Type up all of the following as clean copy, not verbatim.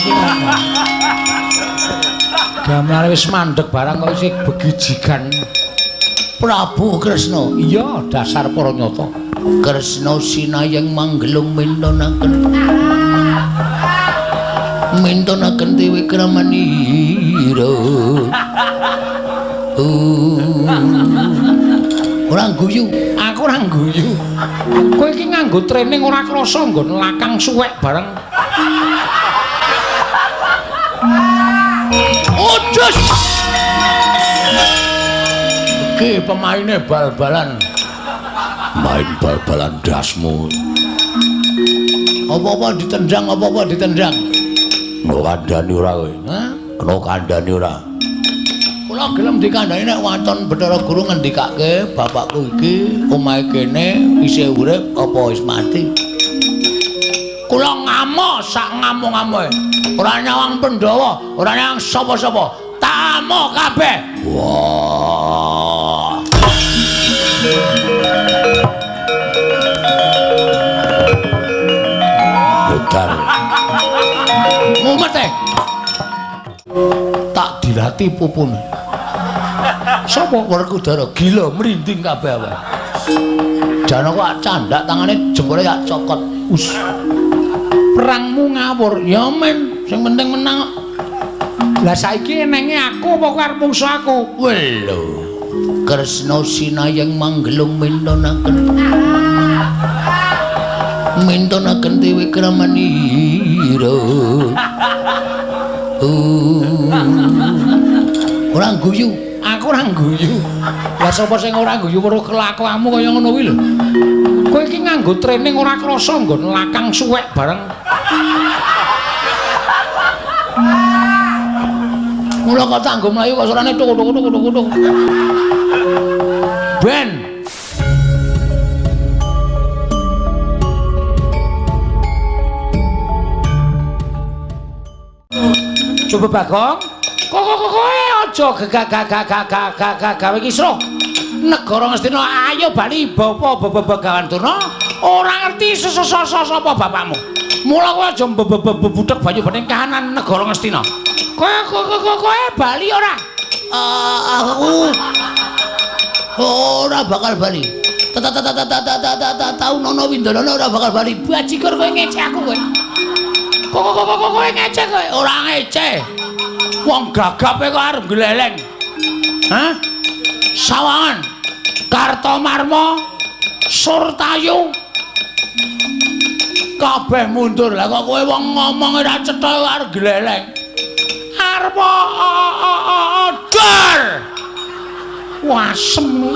Iki. Gamelane wis mandeg barang kok isih begijigan. Prabu Kresna. Iya, dasar para nyata. Kresna sinayeng manggelung mintonaken. Mintonaken dewi kramanira. Ora guyu, aku ora guyu. Kowe iki nganggo training ora krasa nggon lakang suwek bareng. Odos. Iki pemaine bal-balan. Main bal-balan dasmu. Apa-apa ditendang, apa-apa ditendang. Kena kandhani ora kowe? Hah? Kena kandhani ora? Kula gelem dikandhani nek waton Bathara Guru ngendikake bapakku iki omahe kene isih urip apa wis mati. Kula ngamuk sak ngamuk-ngamuke. Ora nyawang Pandhawa, ora nyawang sapa-sapa. Tak amuk kabeh. Wah. Budar. Mumet e. Tak dilati pupune. Sapa Werkudara gila mrinding kabeh awake. Jane kok candak tangane jempole tak cokot. Us. Perangmu ngawur. Ya men, sing penting menang. Lah saiki enenge aku apa kowe arep mungsuh aku? Welo. Kresna sinayeng manggelung mintonaken. Mintonaken dewi kramanira. Ora guyu, aku ora guyu. Lah sapa sing ora guyu weruh kelakuanmu kaya ngono kuwi lho. Kowe iki nganggo training ora krasa nggon lakang suwek bareng. Mula kok tak nggo mlayu kok suarane tuk tuk tuk tuk tuk. Ben. Coba Bagong. Kok kowe aja gagah gawe kisruh. Negara Ngastina ayo bali bapa Begawan Durna ora ngerti sapa bapakmu. Mula kowe aja mbebudhek banyu bening kahanan negara Ngastina. Kowe bali ora? Aku ora bakal bali. Tau nono Windono ora bakal bali. Bajigur kowe ngece aku kowe. Kok kowe ngece kowe? Ora ngece. Wong gagape kok arep gleleng. Hah? Sawangan Kartomarma Surtayu kabeh mundur. Lah kok kowe wong ngomong ora cetha arep gleleng. Arep dor. Wasem.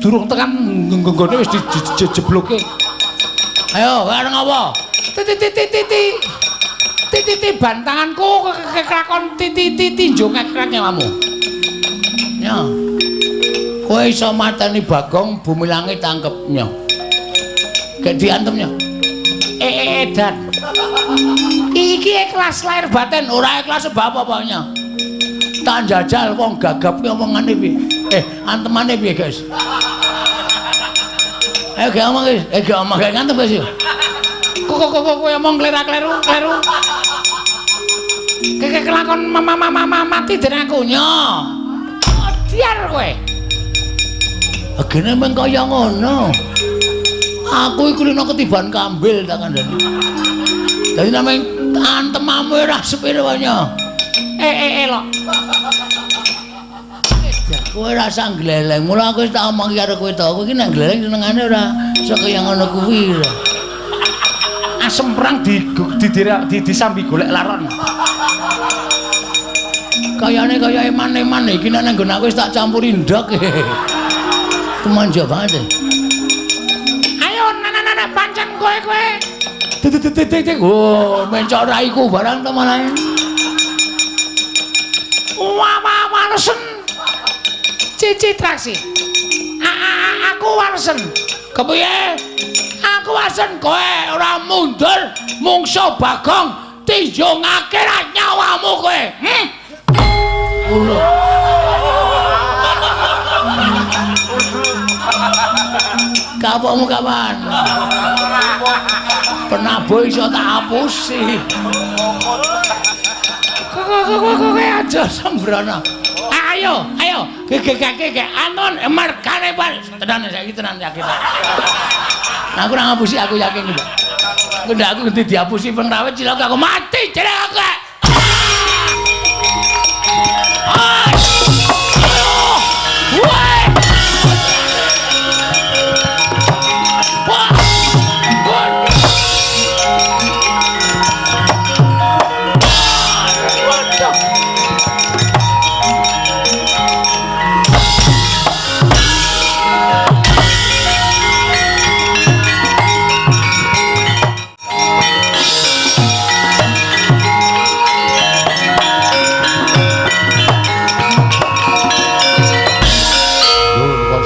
Durung tekan nggone wis dijebloke. Ayo, arep ngopo? Titi titi bantanganku kelakon titi tinjo ngekrek nyawamu. Ya. Kowe iso mateni Bagong bumi langit tangkep nya. Gek diantem nya. Edan. Iki ikhlas lahir batin, ora ikhlas sebab apa nya. Tak jajal wong gagap ki omongane piye? Antemane piye, guys? Ayo gek omong, guys. Gek omong gek ngantem, guys. Kok kowe omong kleru-kleru kleru. Keke kelakon mama mati dene aku nya. Diar kowe. Agene meng kaya ngono. Aku iku lino ketiban kambil tak kandhani. Dadi nameng antemamu ora sepiro nya. Lok. Kowe ora usah gleleng. Mula aku wis tak omong karo kowe to. Kowe iki nek gleleng senengane ora iso kaya ngono kuwi. Asem perang disambi golek laron. Kayane kaya eman-eman iki nek nang nggon aku wis tak campuri ndok. Kemanja banget. Ayo nana pancen kowe. Titik. Oh, mencok raiku barang to malah. Wah waresen. Cici traksi. Aku waresen. Kepiye? Aku waresen kowe ora mundur mungsuh Bagong tinjungake nyawamu kowe. Ngono. Kapokmu kapan? Penabuh iso tak apusi. Kowe aja sembrono. Ayo, ayo, gegegake anon margane Pak. Tenan saiki tenan yakin. Nah, aku ora ngapusi, aku yakin lho. Ndak aku ngerti diapusi pengrawit cilaka aku mati jeneng aku.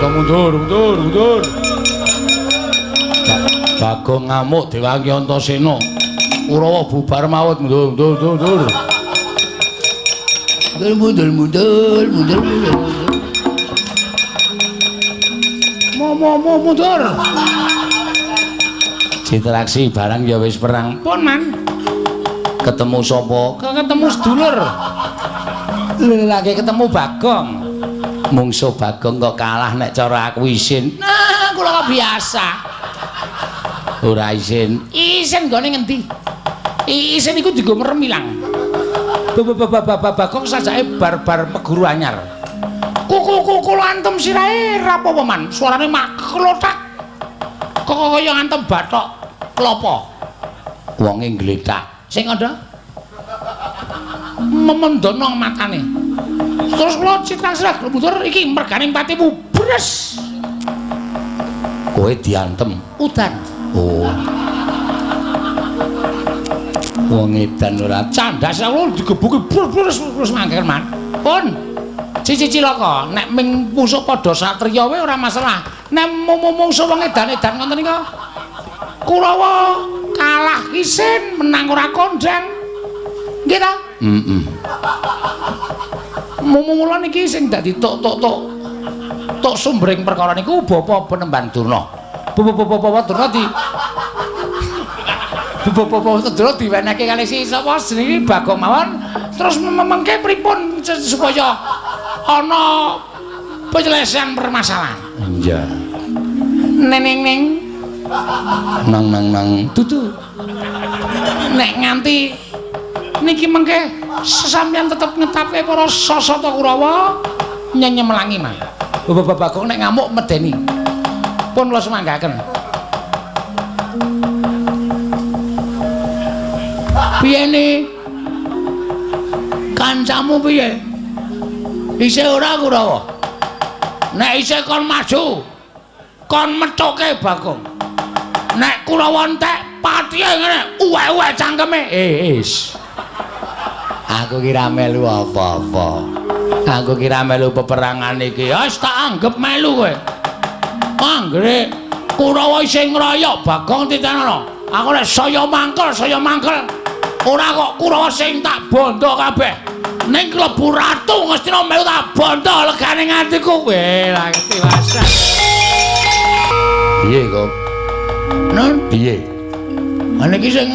Mundur, mundur, mundur. Bagong ngamuk Dewangi Antasena. Kurawa bubar mawut. Mundur, mundur, mundur, mundur. Mundur, mundur, mundur, mundur. Mo, mundur. Citaraksi barang ya wis perang. Pun man. Ketemu sapa? Ketemu sedulur. Lagi ketemu Bagong. Mungsuh Bagong kok kalah nek cara aku isin. Nah, kula kok biasa. Ora isin. Isin nggone ngendi? Isin iku dienggo merem ilang. Bagong sajake bar-bar meguru anyar. Kuku kula antem sirahe ra apa-apa man. Suarane maklothak. Kok kaya ngantem bathok klopo. Wonge ngletak. Sing kandha memendono matane. Terus kula citra sirah mundur iki mergane patimu bres. Kowe diantem udan. Oh. Wong edan ora candas kula digebuki bres terus mangker man. Pun cici cilaka nek ming pusuk padha satriya wae ora masalah. Nek mungsuh wong edan-edan ngoten nika Kurawa kalah isin menang ora kondang. Nggih ta? Heeh. Mula niki sing dadi tok sumbering perkara niku Bapak Penemban Durna. Bapak Durna di Bapak Durna diwenehke kali si sapa jenenge Bagong mawon terus memengke pripun supaya ana penyelesaian permasalahan. Iya. Neneng neng nang nang nang dudu. Nek nganti niki mengke sesampeyan tetep ngetapke para sasata Kurawa nyenyemelangi mah. Bapak Bagong nek ngamuk medeni. Pun kula sumanggaken. Piye ne? Kancamu piye? Isih ora Kurawa? Nek isih kon maju. Kon methuke Bagong. Nek Kurawa entek patihe ngene, uwek-uwek cangkeme. Is. Aku kira melu apa-apa. Aku kira melu peperangan iki. Wis tak anggep melu kowe. Anggere Kurawa isih ngroyok Bagong titenono. Aku nek saya mangkel, saya mangkel. Ora kok Kurawa sing tak bondo kabeh. Ning klebu ratu Ngastina melu tak bondo legane atiku. Kowe lagi tiwasan. Piye kok? Nun piye? Ana iki sing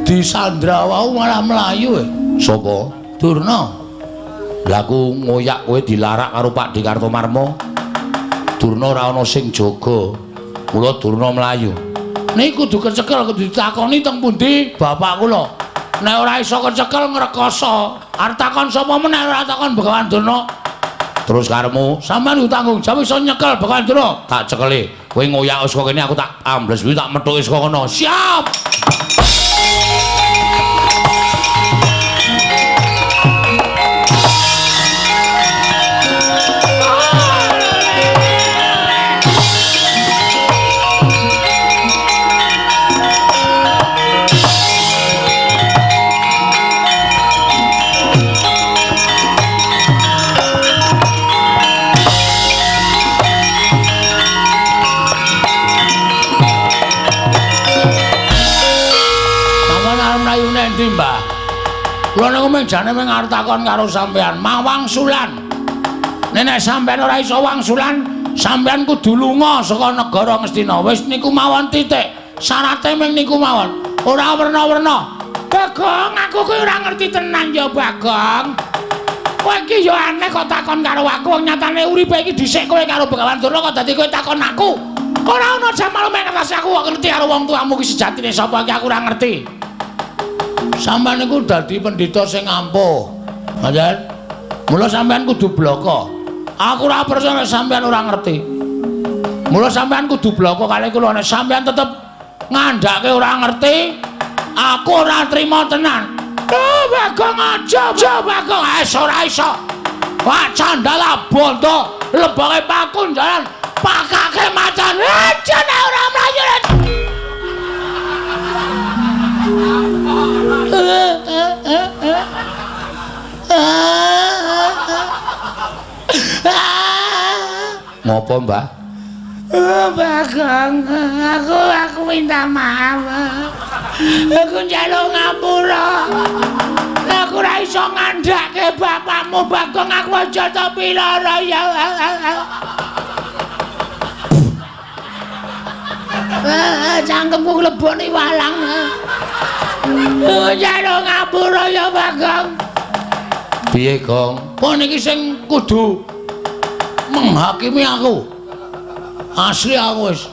disandra wau malah mlayu. Sapa? Durna. Lah aku ngoyak kowe dilarak karo Pak Dikartomarma. Durna ora ana sing jaga. Mula Durna mlayu. Niku kudu kecekel kudu ditakoni teng pundi bapak kula. Nek ora iso kecekel ngrekoso. Arep takon sapa meneh ora takon Begawan Durna. Terus karepmu sampean kudu tanggung jawab iso nyekel Begawan Durna. Tak cekeli. Kowe ngoyak saka kene aku tak ambles kuwi tak methuki saka kono. Siap. Mbah. Kula niku mung jane mung arep takon karo sampean, mawangsulan. Nek sampean ora iso wangsulan, sampean kudu lunga saka negara Ngastina. Wis niku mawon titik. Syarate ming niku mawon. Ora werna-werna. Bagong, aku kuwi ora ngerti tenan ya, Bagong. Kowe iki ya aneh kok takon karo aku, wong nyatane uripe iki dhisik kowe karo Begawan Durna kok dadi kowe takon aku. Ora ana jamal mek ngertos aku kok ngerti karo wong tuamu ki sejatine sapa iki aku ora ngerti. Sampeyan niku dadi pendhita sing ampuh. Ngoten. Mula sampeyan kudu bloko. Aku ora percaya nek sampeyan ora ngerti. Mula sampeyan kudu bloko kali kula nek sampeyan tetep ngandhake ora ngerti, aku ora trima tenan. Oh, Bagong aja, aja Bagong, es ora iso. Wah, candala bondo, leboke paku jalan, pakake macan. Aja nek ora mlayu. Ngopo, Mbah? Bagong, aku minta maaf. Aku njaluk ngapura. Aku ora iso ngandhake bapakmu, Bagong. Aku aja tapi lara ya. Cangkemku klebone walang. Njaluk ngapura ya, Bagong. Piye, Gong? Pon iki sing kudu menghakimi aku. Asli aku wis.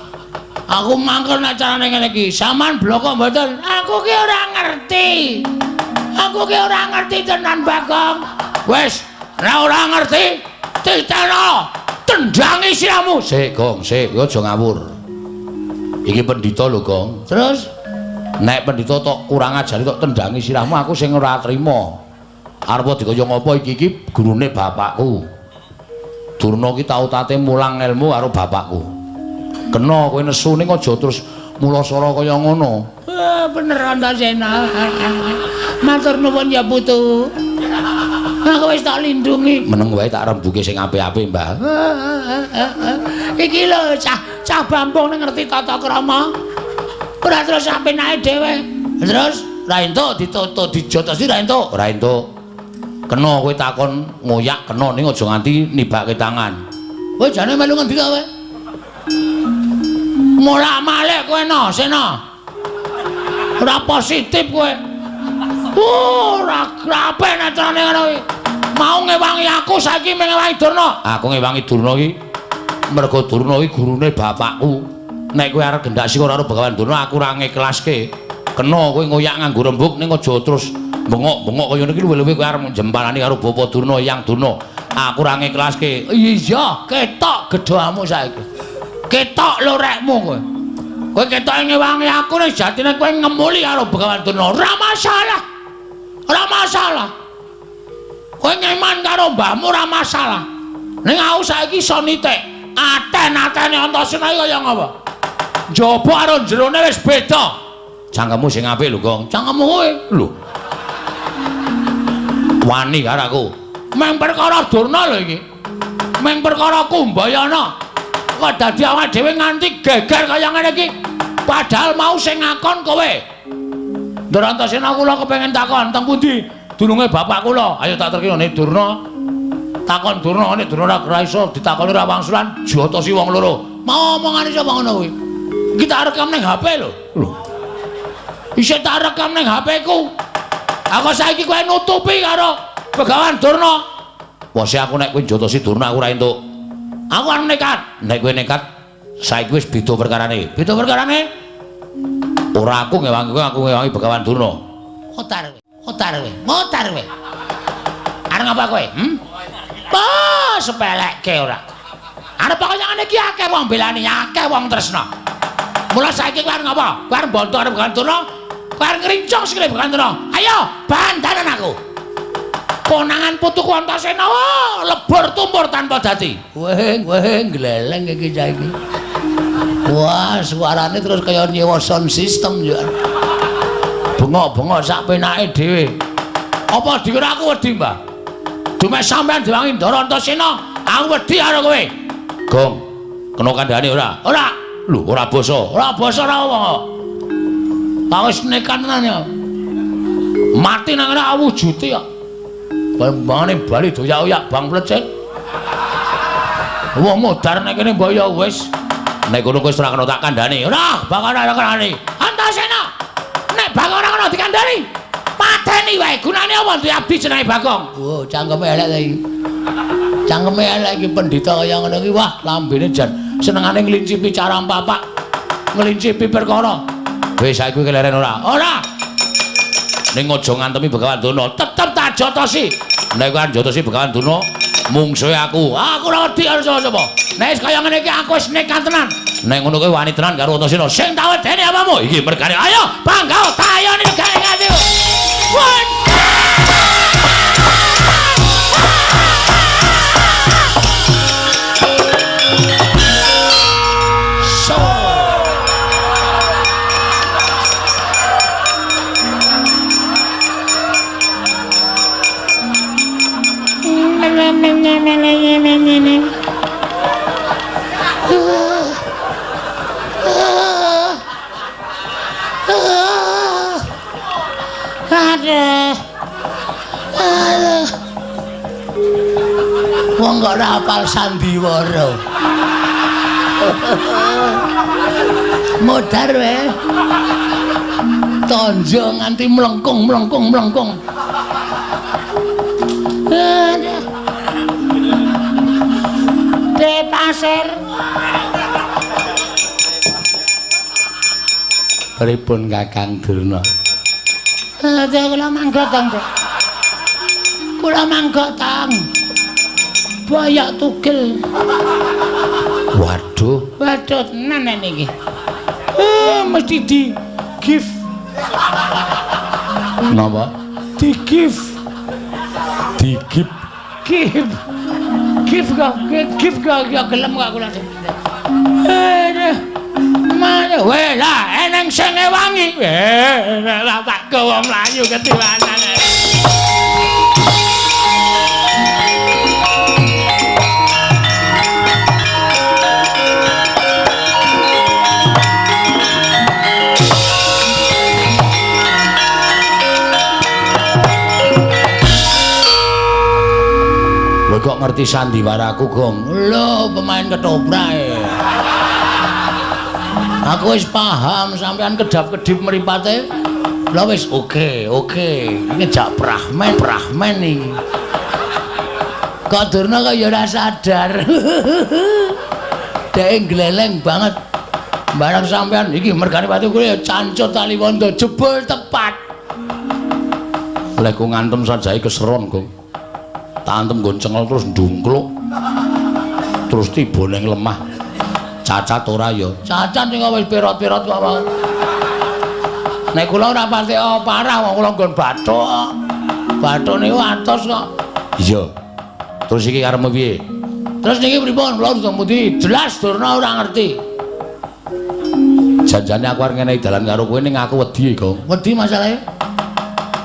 Aku mangkel nek carane ngene iki. Sampeyan bloko mboten? Aku ki ora ngerti. Aku ki ora ngerti tenan, Bagong. Wis, nek ora ngerti, titeno, tendangi siramu. Sik, Gong, sik, kowe aja ngawur. Iki pendhita lho, Gong. Terus nek pendhita tok kurang ajari tok tendangi sirahmu, aku sing ora trima. Arep dikaya ngopo iki iki gurune bapakku. Durna ki tau tate mulang ilmu karo bapakku. Kena kowe nesu ning aja terus mulasara kaya ngono. Bener Antasena. Matur nuwun ya putu. Aku wis tak lindungi. Meneng wae tak rembuke sing apik-apik, Mbah. Iki lho cah bambung ning ngerti tata krama. Ora terus apenake dhewe. Terus ra entuk ditoto dijotosi ra entuk. Ora entuk. Kena kowe takon ngoyak kena ning aja nganti nibake tangan. Kowe jane melu ngendi ta kowe? Molak-malik kowe no, Sena. Ora positif kowe. Ora apik nek carane ngono kuwi. Mau ngewangi aku saiki ngewangi Durna. Aku ngewangi Durna iki mergo Durna iki gurune bapakku. Nek kowe arep gendak sikor karo Begawan Durna aku ora ngiklaske. Kena kowe ngoyak nganggo rembug ning aja terus bengok-bengok kaya ngene iki luwih-luwih kowe arep jemparani karo Bapak Durna, Eyang Durna. Aku ora ngiklaske. Iya, ketok gedhamu saiki. Ketok lorekmu kowe. Kowe ketoke ngewangi aku nek jatine kowe ngemuli karo Begawan Durna. Ora masalah. Ora masalah. Kowe ngeman karo mbahmu ora masalah. Ning aku saiki iso nitik. Aten-atene Antasena iki kaya ngapa? Njaba karo jerone wis beda. Cangkemmu sing apik lho, Gong. Cangkemmu kowe lho. Wani karo aku. Meng perkara Durna lho iki. Meng perkara Kumbayana. Kok dadi awake dhewe nganti geger kaya ngene iki. Padahal mau sing ngakon kowe. Ndara Antasena kula kepengin takon teng pundi dununge bapak kula. Ayo tak terkene Durna. Takon Durna, nek Durna ora iso ditakoni ora wangsulan, jotosi wong loro. Mau omongane sapa ngono kuwi? Iki tak rekam ning HP lho. Lho. Isih tak rekam ning HP ku. Aku saiki kowe nutupi karo Begawan Durna. Wose aku nek kowe jotosi Durna aku ora entuk. Aku arep nekat. Nek kowe nekat saiki wis beda perkarane. Beda perkarane? Ora aku ngewangi kowe, aku ngewangi Begawan Durna. Ngotar kowe. Ngotar kowe. Ngotar kowe. Arep ngapa kowe? Oh, sepelekke ora. Arep kaya ngene iki akeh wong belani, akeh wong tresna. Mula saiki kowe arep ngapa? Kowe arep mbonto arep Begawan Durna? Kowe arep ngrincong sikile Begawan Durna. Ayo, bantanen aku. Konangan putuku Antasena, oh, lebur tumpur tanpa dadi. Weh, weh, gleleng iki saiki. Wah, suarane terus kaya nyewa sound system yo. Bengok-bengok sak penake dhewe. Apa dikira aku wedi, Mbah? Dume sampean diwangi Ndara Antasena, aku wedi karo kowe. Gong, kena kandhane ora? Ora. Lho, ora basa. Ora basa ora wong kok. Tak wis nekat tenan ya. Mati nang ngene awujute kok. Bambangane bali doyak-oyak bang plecet. Wong modar nek kene mbok ya wis. Nek ngono kowe ora kena tak kandhani. Ora, bakal ora kandhani. Antasena. Nek Bagong ora kena dikandhani, pateni wae. Gunane apa duwe abdi jenenge Bagong? Oh, cangkeme elek ta iki. Cangkeme elek iki pendhita kaya ngono iki. Wah, lambene jan senengane nglincipi carang papak. Ngelincipi perkara. Wis saiki keleren ora? Ora. Ning aja ngantemi Begawan Durna, tetep tak jotosi. Nek kan jotosi Begawan Durna, mungsuhe aku. Aku ora wedi karo sapa-sapa. Nek wis kaya ngene iki aku wis nekat tenan. Nek ngono kowe wani tenan karo Antasena. Sing tak wedeni apamu? Iki mergane. Ayo, panggah tayone negane ngati. Aduh. Aduh. Wong kok ora hafal sandiwara. Modar wae. Tonjo nganti mlengkung mlengkung mlengkung. Aduh. De pasir. Pripun Kakang Durna? Aduh, kula mangga tang. Kula mangga tang. Boyok tugel. Waduh, waduh tenan niki. Mesti di gift. Napa? Di gift. Di gift. Gift. Gift kok, gift kok ya gelem kok kula. Aduh. Mana weh lah eneng sing ngewangi. Weh, lah tak gawa mlayu ketiwanan. Kowe kok ngerti sandiwaraku, Gong? Lho, pemain ketoprak. Aku wis paham sampean kedap-kedip mripate. Lah wis oke, oke. Ngejak prahmen, prahmen iki. Kok Durna kok ya ora sadar. Dhek gleleng banget. Barang sampean iki mergane pati kuwi ya cancut taliwondo jebul tepat. Lek ku ngantem sajae keseron, Gong. Tak antem nggon cengel terus ndungkluk. Terus tiba ning lemah. Cacat ora ya? Cacat sing wis pirot-pirot kok. Nek kula ora pati parah wong kula nggon bathuk. Bathuk niku atos kok. Iya. Terus iki karepmu piye? Terus niki pripun? Kula kudu pundi? Jelas Durna ora ngerti. Janjane aku arep ngenehi dalan karo kowe ning aku wedi, Gong. Wedi masalahe?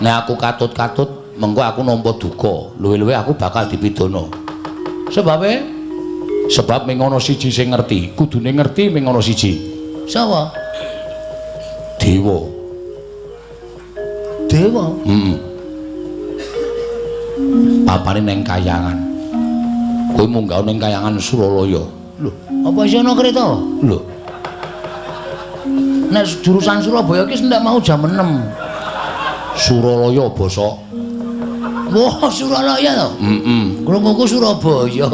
Nek aku katut-katut mengko aku nampa duka. Luwe-luwe aku bakal dipidana. Sebabe? Sebab ming ana siji sing ngerti, kudune ngerti ming ana siji. Sapa? Dewa. Dewa? Heeh. Papane ning kayangan. Kowe munggah ning kayangan Suralaya. Lho, apa isih ana kereta? Lho. Nek jurusan Surabaya iki ndak mau jam 6. Suralaya basa. Wah, Suralaya to? Heeh. Krunguku Surabaya.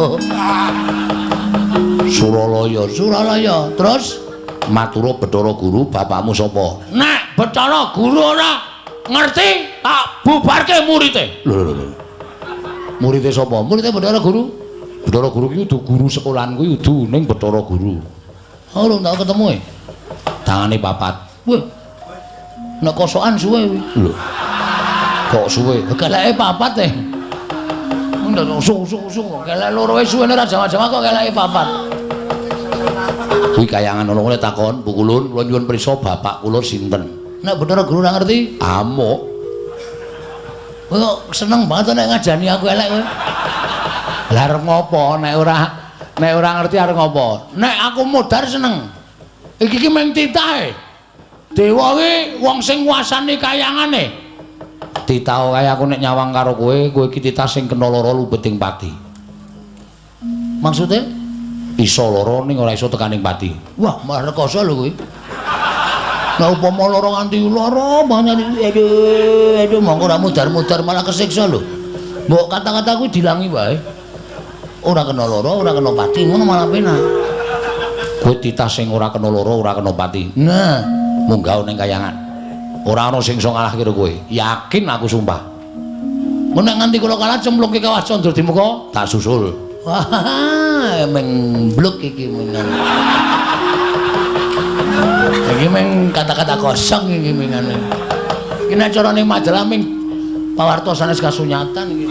Suralaya, Suralaya. Terus matura Bathara Guru, bapakmu sapa? Nek Bathara Guru ora ngerti, tak bubarke murite. Lho lho lho. Murite sapa? Murite Bathara Guru. Bathara Guru ki kudu guru sekolahan kuwi kudu ning Bathara Guru. Oh, urung tau ketemu e. Tangane papat. Wah. Nek kosokan suwe kuwi. Lho. Kok suwe? Keleke papat e. Ndak usung-usung kelek loro wis suwene ora jawa-jawa kok keleke papat. Kuwi kayangan ana ngene takon, Bu Kulun, kula nyuwun prisa bapak kula sinten? Nek Bathara Guru ora ngerti, amuk. Kowe kok seneng banget nek ngajani aku elek kowe. Lah arep ngopo nek ora ngerti arep ngopo? Nek aku modar seneng. Iki ki mung titahe. Dewa kuwi wong sing nguasani kayangane. Titah kaya aku nek nyawang karo kowe, kowe iki titah sing kena lara lubeting pati. Maksude? Iso lara ning ora iso tekaning pati. Wah, malah rekoso lho kuwi. Nah upama lara nganti lara banget aduh aduh mongko ora mudar-mudar malah kesiksa lho. Mbok kata-kata kuwi dilangi wae. Ora kena lara, ora kena pati, ngono malah penak. Kowe titah sing ora kena lara, ora kena pati. Nah, munggah ning kayangan. Ora ana sing iso ngalahke kowe. Yakin aku sumpah. Mun nek nganti kula kalah cemplungke kawah Candra Dimuka, tak susul. Wah, meng bluk iki mengan. Iki meng kata-kata kosong iki mengane. Iki nek carane majalah ming pawarta sanes kasunyatan iki.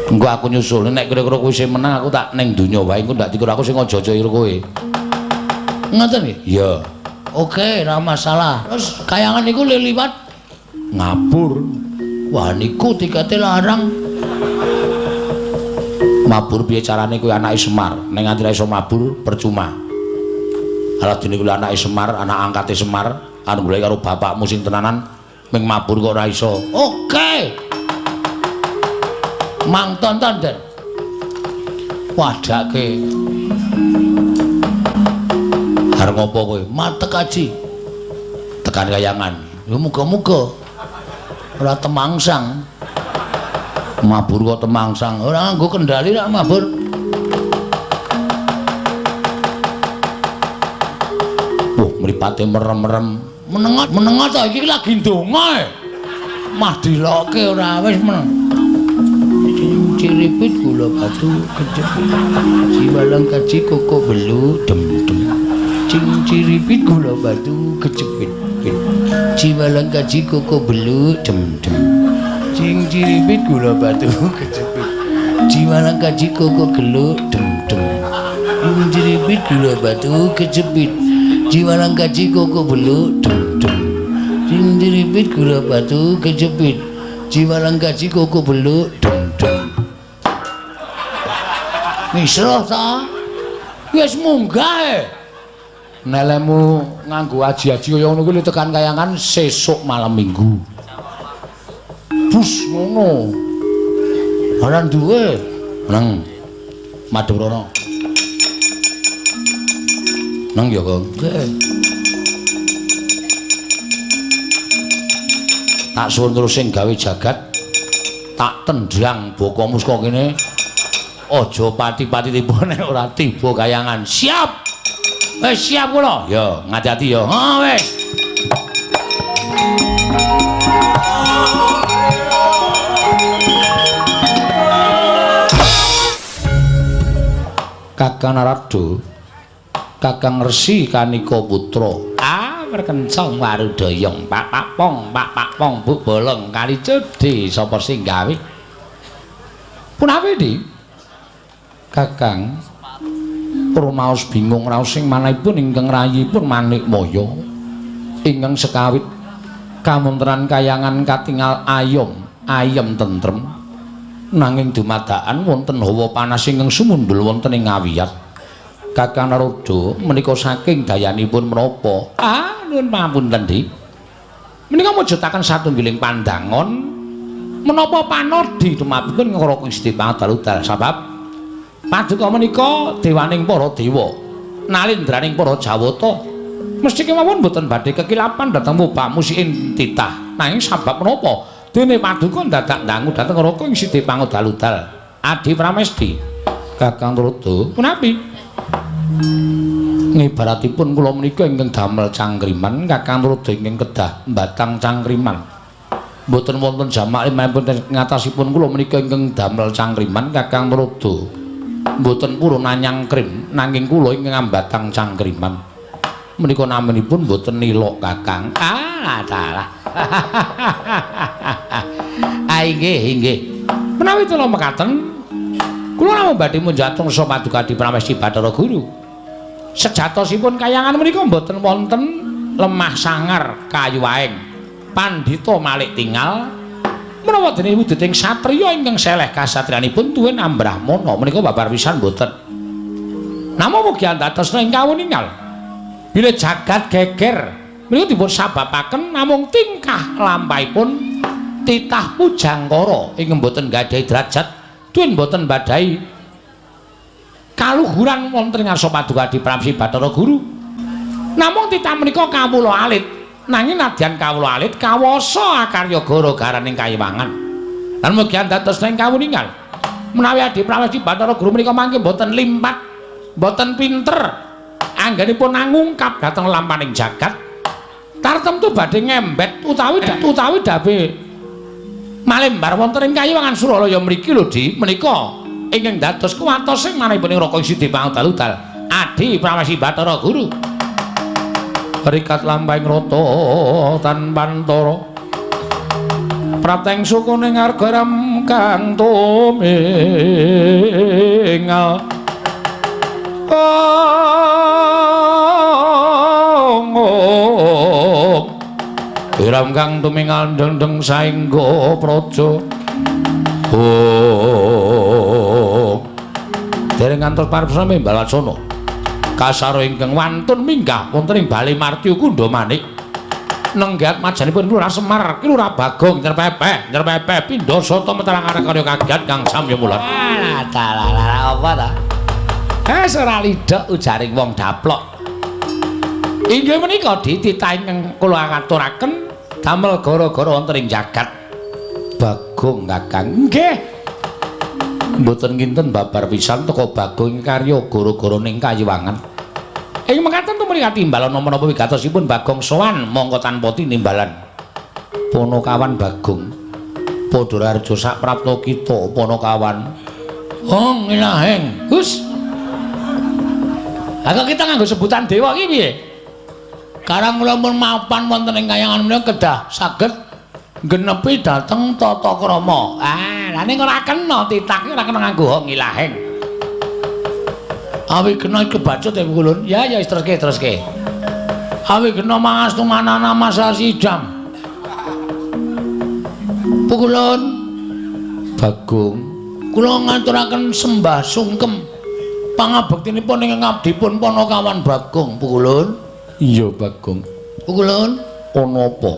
Engko aku nyusul, nek kira-kira kowe sing menang aku tak ning donya wae, engko ndak dikira aku sing aja-aja karo kowe. Ngoten nggih? Iya. Oke, ora masalah. Terus kayangan niku liwat ngabur. Wah, niku tikete larang. Mabur piye carane kowe anake Semar? Nek nganti ra iso mabur percuma. Alah dene kuwi anake Semar, anak angkate Semar, anu golek karo bapakmu sing tenanan ming mabur kok ora iso. Oke. Mang tonton Den. Wadake. Arep ngopo kowe? Matek aji. Tekan kayangan. Ya muga-muga ora temangsang. Mabur kok temangsang. Ora nganggo kendali rak mabur. Wah, mripate merem-merem. Menengot, menengot to iki lagi ndonga. Mah dilokke ora wis meneng. Ciripit gula batu kejepit. Jiwalang kaji koko belu dem dem. Cing ciripit gula batu kejepit. Jiwalang kaji koko belu dem dem. Cing ciripit gula batu kejepit. Jiwalang kaji koko gelu dem dem. Cing ciripit gula batu kejepit. Jiwalang kaji koko belu dem dem. Cing ciripit gula batu kejepit. Jiwalang kaji koko belu dem dem. Ngisroh ta? Wis munggah e. Nelemu nganggo aji-aji kaya ngono kuwi tekan kayangan sesuk malam Minggu. Bus ngono. Ora duwe. Nang madhep rono. Nang ya, Kang. Nggih. Tak suwun terus sing gawe jagat. Tak tendang bokomu saka kene. Aja pati-pati tiba nek ora tiba kayangan. Siap. Wis siap kula. Ya, ngati-ati ya. Ha wis. Kakang Narada, Kakang Resi Kanika Putra. Ah, merkencong warudayang, pak pak pong, pak pak pong, buk bolong kali cedhe sapa sing gawe? Punawi, Dik? Kakang rumaos bingung raos sing manahipun ingkang rayipun Manikmaya ingkang sekawit kamontenan kayangan katingal ayom ayem tentrem nanging dumadakan wonten hawa panas ingkang sumundul wonten ing ngawiyat. Kakang Narada menika saking dayanipun menapa? Ah, nuwun pamunten, Dik. Menika mujudaken satunggiling pandangon menapa panodi tumapipun ngraka Gusti Pangadal sabab paduka menika dewaning para dewa, nalindraning para jawata. Mesti kemawon boten badhe kekilapan dhateng mubamusiin titah. Nanging sabab menapa dene paduka dadak ndangu dhateng Raka ing Siti Pangodal-udal. Adi Pramesti, Kakang Narada, punapi? Ngibaratipun kula menika ingkang damel cangkriman, Kakang Narada ingkang kedah mbatang cangkriman. Mboten wonten jamak limahipun ngatasipun kula menika ingkang damel cangkriman, Kakang Narada mboten purun anyangkrim nanging kula ingkang ambatang cangkriman. Menika naminipun mboten nilok Kakang. Ah, dalah. Ah, inggih, inggih. Menawi kula mekaten, kula namung badhe munjatung sa paduka Adi Pramesti Bathara Guru. Sejatosipun kayangan menika mboten wonten lemah sangar kayu aeng. Pandhita Malik tingal menawa dene wujuding satriya ingkang seleh kasatriyanipun tuwin ambrahmana menika babar pisan mboten. Namung mugi andhatosna ing kawuningal bilih jagat geger menika dipun sababaken namung tingkah lampahipun titah pujangkara ingkang mboten gadhahi derajat tuwin mboten badhahi Kaluhuran wonten ing ngarsa Paduka Adi Pramsi Bathara Guru. Namung titah menika kawula alit, nanging nadyan kawula alit kawasa akarya gara-garaning kayiwangan. Lan mugi dados ing kawuningan menawi Adi Pramesti Bathara Guru menika mangke mboten limpat, mboten pinter anggenipun angungkap dhateng lampaning jagat. Tartemtu badhe ngembet utawi utawi dabe malembar wonten ing kayiwangan Suralaya mriki lho Di, menika ingkang dados kuwatos sing manahipun ing Raka Sidi Pangdaludal Adi Pramesti Bathara Guru. Rikat lampahing rata tanpantara prateng sukune ngarga ram kang tumingal ram kang tumingal dengdeng saengga praja. Oh, dereng ngantos paripurna mimbalacana kasaro ingkang wantun minggah wonten ing Bale Martya Kundha Manik nenggat majanipun Lurah Semar ki Lurah Bagong nyerpepeh nyerpepeh pindha sata meterang karya kagiat kang samya mulat. Alah apa ta? Ora lidhok ujaring wong daplok. Inggih menika dititah ingkang kula aturaken damel gara-gara wonten ing jagat. Bagong Kakang. Nggih. Mboten kinten babar pisan teka Bagong karya gara-gara ning kayiwangan. Ing mekaten tumrih katimbalan menapa wigatosipun Bagong sowan mongko tanpa tinimbalan. Panakawan Bagong padha raharja saprapta kita Panakawan. Hong ilaheng. Gus. Lah kok kita nganggo sebutan dewa iki piye? Karang kula pun mapan wonten ing kayangan menika kedah saged genepi dhateng tata krama. Ah, lah ning ora kena titah ora kena nganggo hong ilaheng. Awi kena kebacut ya Pukulun. Ya ya teruske teruske. Awi kena mangastu manana masasidam. Pukulun Bagong kula ngaturaken sembah sungkem pangabektinipun ing ngabdipun Panakawan Bagong Pukulun. Iya Bagong. Pukulun ana apa?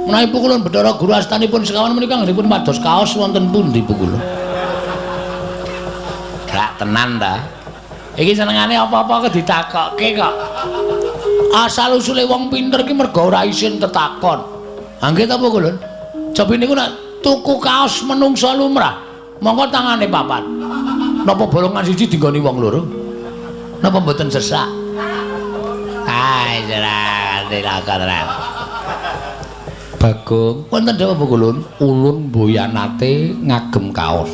Menawi Pukulun Bathara Guru astanipun sekawan menika anggenipun pados kaos wonten pundi Pukulun? Gak tenan ta. Iki senengane apa-apa kok ditakokke kok. Asal usule wong pinter ki mergo ora isin tetakon. Ha nggih ta Pukulun? Cobi niku nek tuku kaos menungsa lumrah, mongko tangane papat. Napa bolongan siji dinggoni wong loro? Napa mboten sesak? Ai ora dilakon. Bagong wonten dawuh Pukulun, ulun mboyanate ngagem kaos.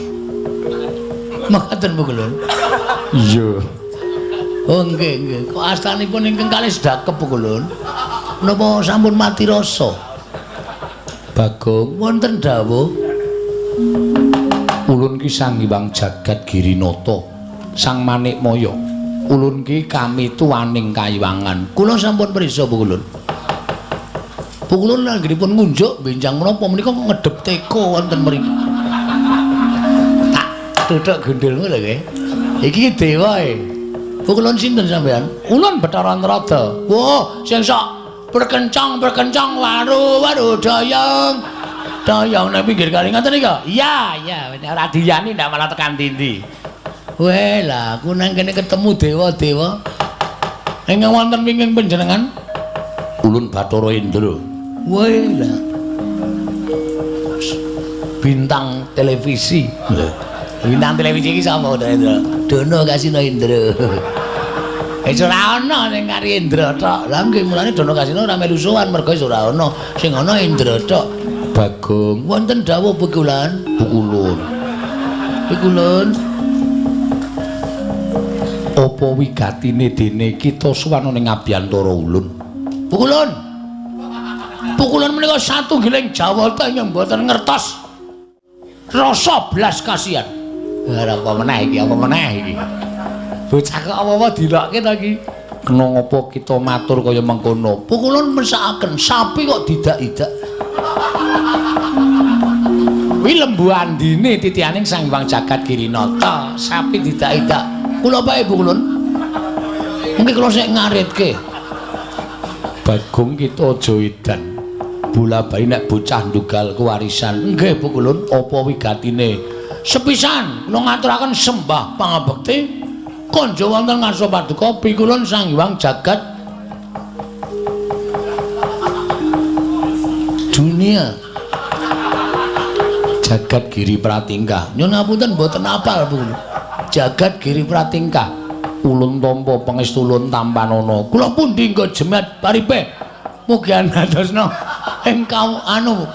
Mekaten Pukulun. Iya. Oh nggih nggih. Kok astanipun ingkang kalih sedakep Pukulun? Napa sampun mati rasa? Bagong wonten dawuh ulun ki Sang Hyang Jagat Girinata, Sang Manikmaya. Ulun ki kami tuaning kayiwangan. Kula sampun pirsa Pukulun. Pukulun anggenipun ngunjuk benjang menapa menika ngedep teko wonten mriki. Tak tuthuk gundulmu lho kowe. Iki dewa e. Pukulun sinten sampean? Ulun Bathara Antrada. Wah, sing sok berkencang-berkencang waru-waru dayang. Dayang nang pinggir kali ngoten nika? Iya, iya, ora diyani ndak malah tekan dindi. Weh lah, aku nang kene ketemu dewa-dewa. Ingkang wonten wingking panjenengan? Ulun Bathara Indra. Weh lah. Bintang televisi. Lho. Bintang televisi iki sapa Indra? Dono Kasino Indra. Wis ora ana sing kari Indra tok. Lah nggih mulane Dono Kasino ora melu sowan mergo wis ora ana. Sing ana Indra tok. Bagong wonten dawuh Pukulan? Pukulun. Pukulun. Apa wigatine dene kita sowan ning abiyantara ulun? Pukulun. Pukulun menika satunggiling Jawata ingkang mboten ngertos rasa blas kasihan. Ora apa meneh iki, apa meneh iki. Bocah kok apa-apa dilokke ta iki? Kena ngapa kita matur kaya mengkono? Pukulun mesakaken sapi kok didak-idak. Kuwi lembu andine titianing Sang Hyang Jagat Girinata, sapi didak-idak. Kula bae Pukulun. Mungkin kula sik ngaritke. Bagong kita aja edan. Bola bali nek bocah ndugal kewarisan. Nggih Pukulun, apa wigatine Sepisan kula ngaturaken sembah pangabekti konjo wonten ngarsa paduka pikulun Sang Hyang Jagat Dunia. Jagat Giri Pratingkah. Nyuwun ngapunten mboten apal Bu. Jagat Giri Pratingkah. Ulun tampa pangestu ulun tampanana. Kula pundi nggo jemet paripe. Mugi andhadosna ingkang anu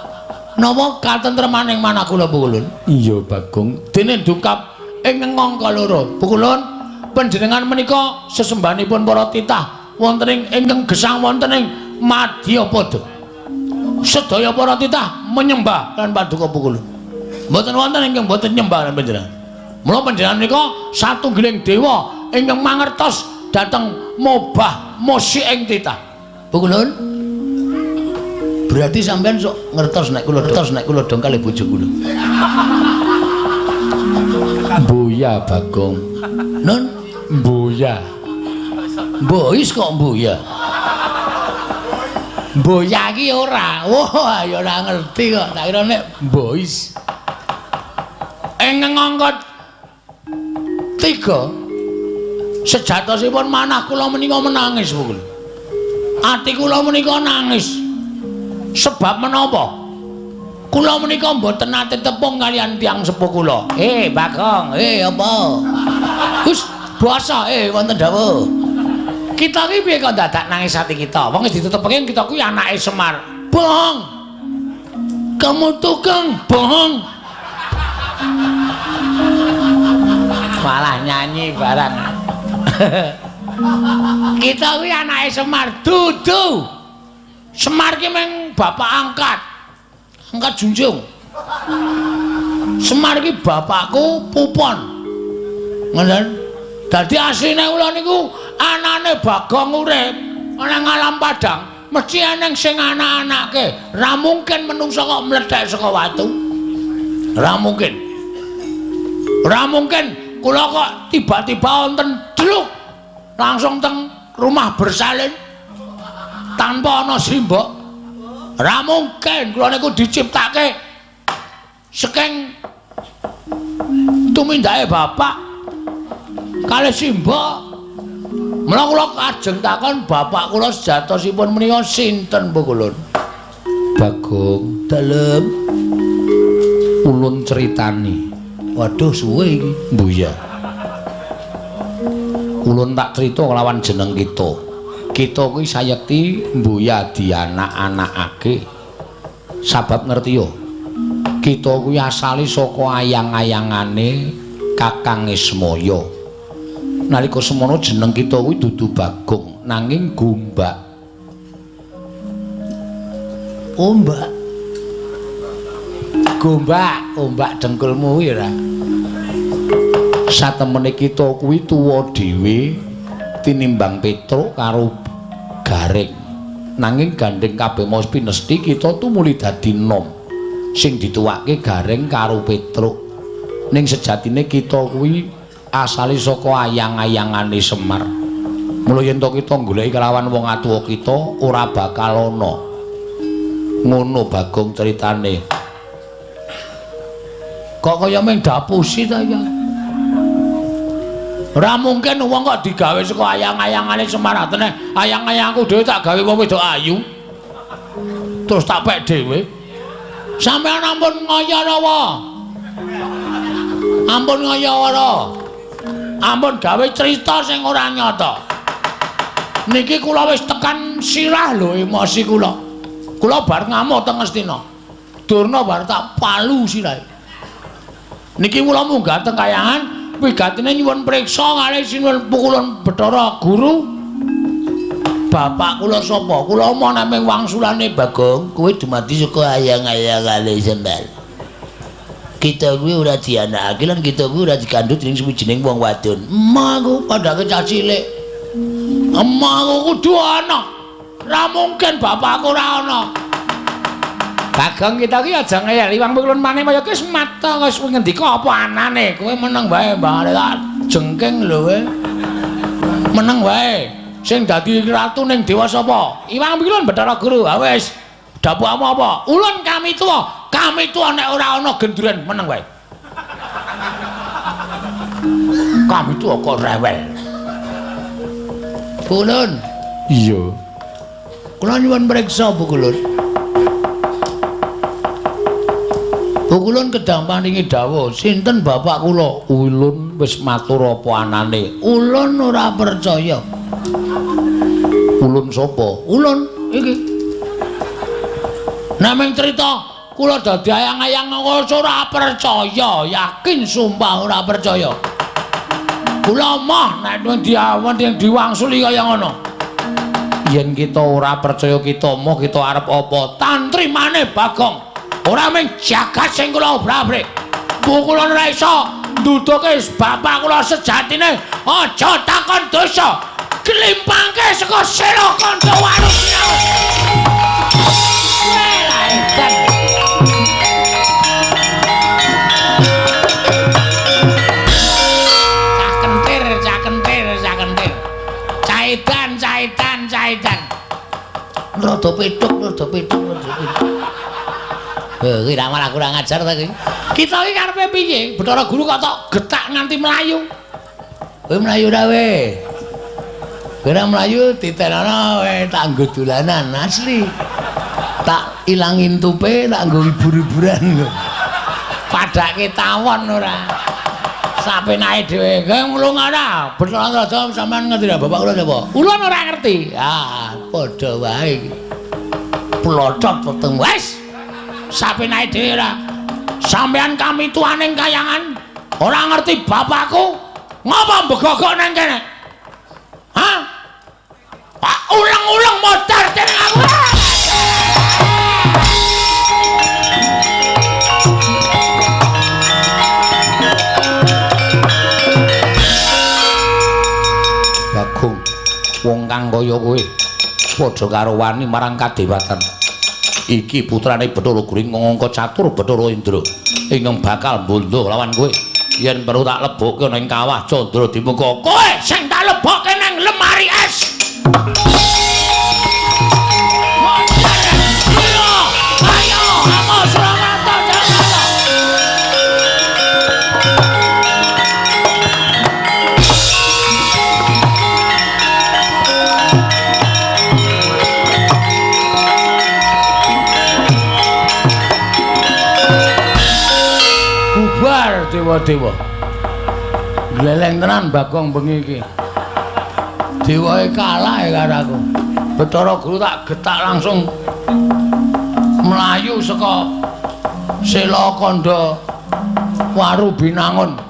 napa katentremaning manah kula Pukulun. Iya Bagong. Dene dungkap ing angka loro. Pukulun panjenengan menika sesembahanipun para titah wonten ing ingkang gesang wonten ing Madyapada. Sedaya para titah menyembah lan paduka Pukulun. Mboten wonten ingkang mboten nyembah lan panjenengan. Mula panjenengan menika satunggiling dewa ingkang mangertos dhateng mobah musik ing titah. Pukulun. Berarti sampean sok ngertos nek kula ngertos nek kula dong kalih bojo kula. Mbuya Bagong. Nun mbuya. Mbois kok mbuya. Mbuya iki ora. Wah, ya ora ngerti kok. Tak kira nek mbois. Ing angka 3 sejatosipun manah kula menika menangis Pukul. Ati kula menika nangis. Sebab menapa? Kula menika mboten nate tepung kalian tiyang sepuh kula. Bagong, apa? Gus, basa wonten dawuh. Kita iki piye kok dadak nangis ati kita? Wong wis ditetepke kita kuwi anake Semar. Bohong. Kamu tukang bohong. Malah nyanyi barang. Kita kuwi anake Semar dudu. Semar ki meng bapak angkat. Angkat junjung. Semar ki bapakku Pupon. Ngoten. Dadi asline kula niku anane Bagong urip ana ngalam padang, mesti eneng sing anak-anake. Ra mungkin menungsa kok mlethek saka watu. Ra mungkin. Ra mungkin kula kok tiba-tiba wonten dluk langsung teng rumah bersalin tanpa ana simbok. Ra mungkin kula niku diciptake saking tumindake bapak kalih simbok. Mula kula kajeng takon bapak kula sejatosipun menika sinten Pukulun? Bagong dalem ulun critani. Waduh suwe iki. Mbuya. Ulun tak crita kelawan jeneng kita. Kita kuwi sayekti mbuya dianak-anakake. Sabab ngerti yo. Kita kuwi asale saka ayang-ayangane Kakang Ismaya. Nalika semono jeneng kita kuwi dudu Bagong, nanging Gombak. Ombak. Gombak, ombak dengkulmu kuwi ora. Satemene kita kuwi tuwa dhewe tinimbang Petruk karo Gareng. Nanging gandeng kabeh mau pinesti kita tumuli dadi nom. Sing dituwake Gareng karo Petruk. Ning sejatine kita kuwi asale saka ayang-ayangane Semar. Mula yen to kita goleki kelawan wong atuwa kita ora bakal ana. Ngono Bagong critane. Kok kaya mung dapusi ta ya? Ora mungkin wong kok digawe saka ayang-ayangane Semar. Atene ayang-ayangku dhewe tak gawe wong wedok ayu. Terus tak pek dhewe. Sampeyan ampun ngaya rawa. Ampun ngaya ora. Ampun gawe cerita sing ora nyata. Niki kula wis tekan sirah lho emosi kula. Kula bar ngamuk teng Ngastina. Durna bar tak palu sirahe. Niki kula munggah teng kayangan wigatine nyuwun priksa kalih sinuwun Pukulun Bathara Guru. Bapak kula sapa? Kula omong namung wangsulane Bagong, kowe dumadi saka ayang-ayangane Semar. Kita kuwi ora dianakake lan kita kuwi ora dikandhut dening suwijining wong wadon. Emah aku padake cah cilik. Emah aku kudu ana. Ora mungkin bapakku ora ana. Bagong kita ki aja ngeyel Iwang Pukulun Manimaya ki wis mata wis ngendika apa anane. Kowe meneng wae mbah tak jengking lho kowe. Meneng wae. Sing dadi ratu ning dewa sapa? Iwang Pukulun Bathara Guru. Ha wis. Dapukmu apa? Ulun kami tuwa. Kami tuwa nek ora ana gendruwen meneng wae. Kami tuwa kok rewel. Kulun. Iya. Kula nyuwun priksa Bu Kulun. Bu Kulun kedang paringi dawuh, sinten bapak kula? Ulun wis matur apa anane? Ulun ora percaya. Ulun sapa? Ulun iki. Naming crita kula dadi ayang-ayang ora percaya, yakin sumpah ora percaya. Kula moh nek diawan diwangsuli kaya ngono. Yen kita ora percaya kita moh kita arep apa? Tantrimane Bagong. Ora mung jagat sing kula obrak-abrik. Kula ora iso nduduke bapak kula sejatine. Aja takon dosa. Klimpangke saka sela kandha warung. Welah edan. Cah kentir, cah kentir, cah kentir. Caidan, caidan, caidan. Rada petuk, rada petuk, rada petuk. Heh, kuwi malah kurang ajar ta kuwi. Kita iki karepe piye? Bathara Guru kok tok getak nganti mlayu. Kowe mlayu ra we? Kowe ra mlayu ditenana we tak nggo dolanan asli. Tak ilangin tupe, tak nggo hibur-hiburan lho. Padake tawon ora. Sapenake dhewe. Kowe nglung ora? Bathara Raja sampean ngerti ra bapak kula sapa? Ulun ora ngerti. Ah, padha wae iki. Plocot weteng wis. Sapenake dhewe ora. Sampean kami tuaning kayangan ora ngerti bapakku. Ngapa mbegogok nang kene? Hah? Pak ulang-ulang modar dening aku. Bagong, wong kang kaya kowe padha karo wani marang kadewatan. Iki putrane Bathara Guru ingkang angka catur Bathara Indra ingkang bakal mbondo lawan kowe. Yen perlu tak lebokke ning kawah Candra Dimuka. Kowe sing tak lebokke nang lemari es. Ayo, ayo, amos Suramarta Jakarta. Bubar dewa-dewa. Gleleng tenan Bagong bengi iki. Dewae kalah ya karo aku. Bathara Guru tak getak langsung mlayu saka Sela Kandha Waru Binangun.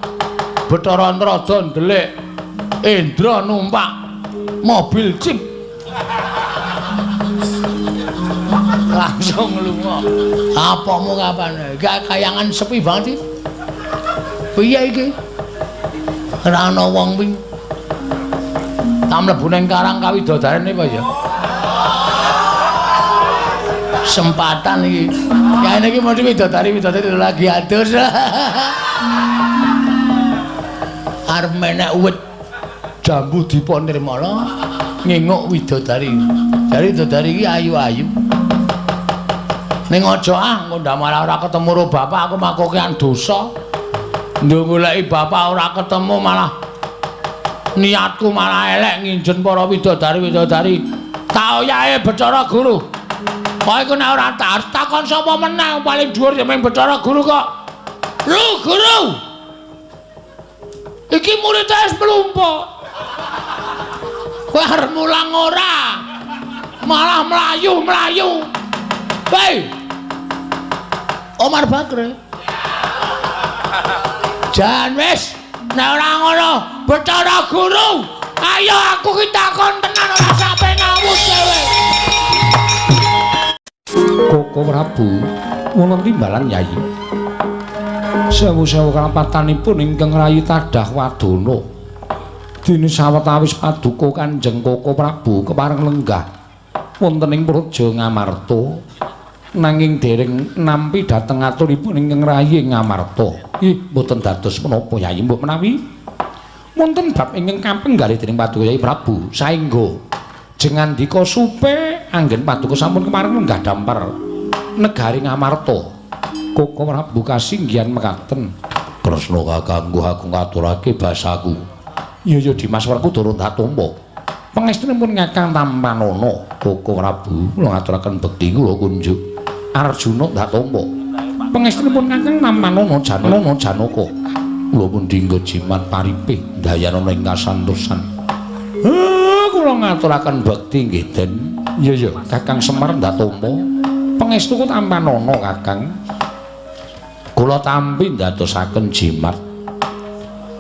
Bathara Antrada ndelik Indra numpak mobil jeep. Langsung lunga. Apamu kapan? Iki kayangan sepi banget iki. Piye iki? Ora ana wong kuwi. Tak mlebu ning karang kawidodarene apa ya? Sempatan iki. Ya ini iki mesti widodari-widodari lagi adus. Arep menek wit jambu dipa nirmala nginguk widodari. Jare widodari iki ayu-ayu. Ning aja ah engko ndak malah ora ketemu karo bapak aku makokean dosa. Nduk goleki bapak ora ketemu malah niatku malah elek nginjen para widodari-widodari. Tak oyahe Bathara Guru. Kok iku nek ora takon sapa meneh paling dhuwur ya mung Bathara Guru kok. Lho Guru. Iki muridé wis mlumpuk. Kowe arep mulang ora? Malah mlayu-mlayu. Hei. Omar Bakri. Jan wis nek ora ngono Bathara Guru, ayo aku ki takon tenan ora sampe ngawur dhewe. Koko Prabu wonten timbalan Yai. Sewu-sewu kalapatanipun ingkang rayi tadah wadana. Dene sawetawis paduka Kanjeng Koko Prabu kepareng lenggah wonten ing Praja Ngamarta. Nanging dereng nampi dhateng aturipun ingkang rayi Ngamarta. Ih, mboten dados menapa Yai, mbok menawi wonten bab ingkang kapenggalih dening paduka Yai Prabu saengga jengandika supe anggen paduka sampun kepareng lenggah dampar negari Ngamarta. Koko Prabu kasinggihan mekaten. Kresna kakangku aku ngaturake basaku. Iya ya Dimas Werkudara ndak tampa. Pangestunipun Kakang Tampanana, Koko Prabu, kula ngaturaken bekti kula kunjuk. Arjuna ndak tampa. Pangestunipun Kakang Tampanana Janana Janaka. Kula pun dinggo jimat paripih ndayanana ing kasantosan. Kula ngaturaken bekti nggih, Den. Iya ya, Kakang Semar ndak tampa. Pangestuku Tampanana, Kakang. Kula tampi ndadosaken jimat.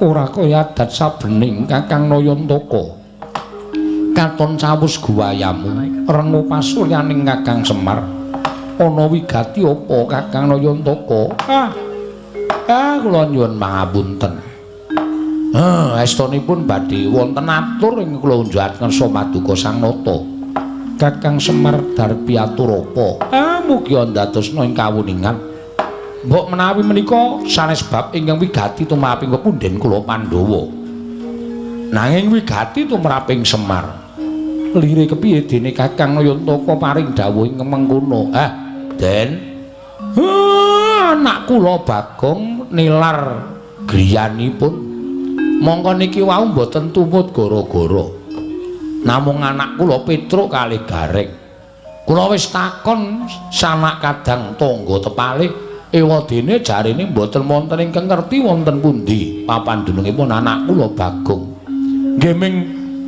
Ora kaya adat sabening Kakang Nayantaka. Katon cawus guwayamu rengu pasuryaning Kakang Semar. Ana wigati apa Kakang Nayantaka? Kula nyuwun pangapunten. Estunipun badhe wonten atur ing kula unjukaken Maduka Sang Nata. Kakang Semar darpi atur apa? Mugi ndadosna ing kawuningan. Mbok menawi menika sanes bab ingkang wigati tumraping pepunden kula Pandhawa. Nanging wigati tumraping Semar. Lire kepiye dene Kakang Nayantaka paring dawuh ingkang mengkono? Den. Anak kula Bagong nilar griyanipun. Mongko niki wau mboten tumut gara-gara. Namung anak kula Petruk kalih Gareng. Kula wis takon sanak kadang tangga tepalih, ewadene jarene mboten wonten ingkang ngerti wonten pundi papan dunungipun anak kula Bagong. Nggih ming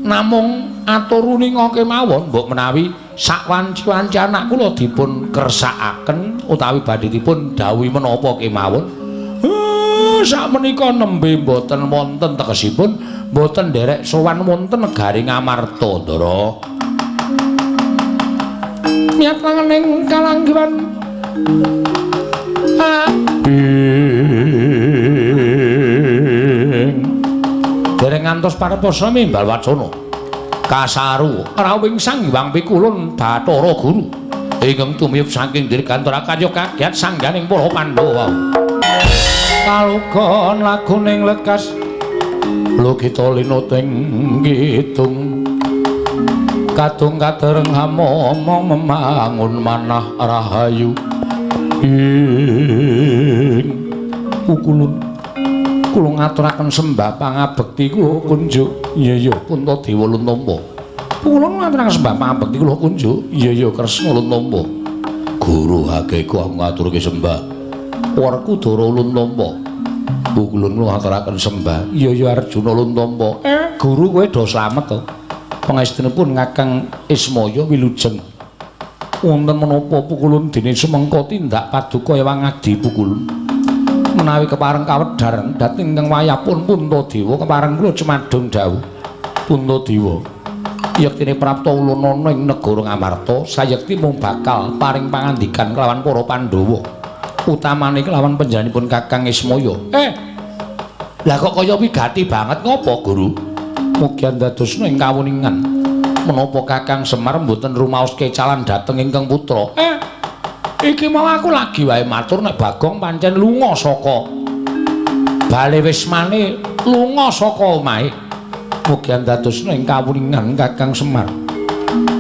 namung atur uninga kemawon mbok menawi sak wanci-wanci anak kula dipun kersakaken utawi badhe dipun dawuhi menapa kemawon. Sak menika nembe mboten wonten tegesipun mboten nderek sowan wonten negari Ngamarta, Ndara. Miyat langening kalanggiwan dereng ngantos pareposa mimbal wacana. Kasaru rawing Sang Hyang Pikulun Bathara Guru ingkang tumiyub saking dirgantara karya kagiat sangganing para Pandhawa. Kalugon laguning lekas lukita linuting kidung kadung kadereng hamomong memangun manah rahayu ing pukulun. Kula ngaturaken sembah pangabekti kula kunjuk. Iya ya Puntadewa Luntampa. Kula ngaturaken sembah pangabekti kula kunjuk. Iya ya Kresna Luntampa. Guru hakeku aku ngaturke sembah. Werkudara Luntampa. Pukulun kula ngaturaken sembah. Iya ya Arjuna Luntampa. Guru kowe do slamet to. Pangestunipun Kakang Ismaya wilujeng. Wonten menapa pukulun dene sumengko tindak paduka ewang adi pukulun. Menawi kepareng kawedhar dhateng ingkang wayahpun Puntadewa kepareng kula cumadung dawuh. Puntadewa, yektine prapta ulun ana ing negara Ngamarta sayekti mung bakal paring pangandikan kelawan para Pandhawa. Utamane kelawan panjenenganipun Kakang Ismaya. Lah kok kaya wigati banget ngopo, Guru? Mugi andadosna ing kawuningan. Menapa Kakang Semar mboten rumaos kecalan dhateng ingkang putra? Iki mau aku lagi wae matur nek Bagong pancen lunga saka bale wismane, lunga saka omahe. Mugi andadosna ing kawuningan Kakang Semar.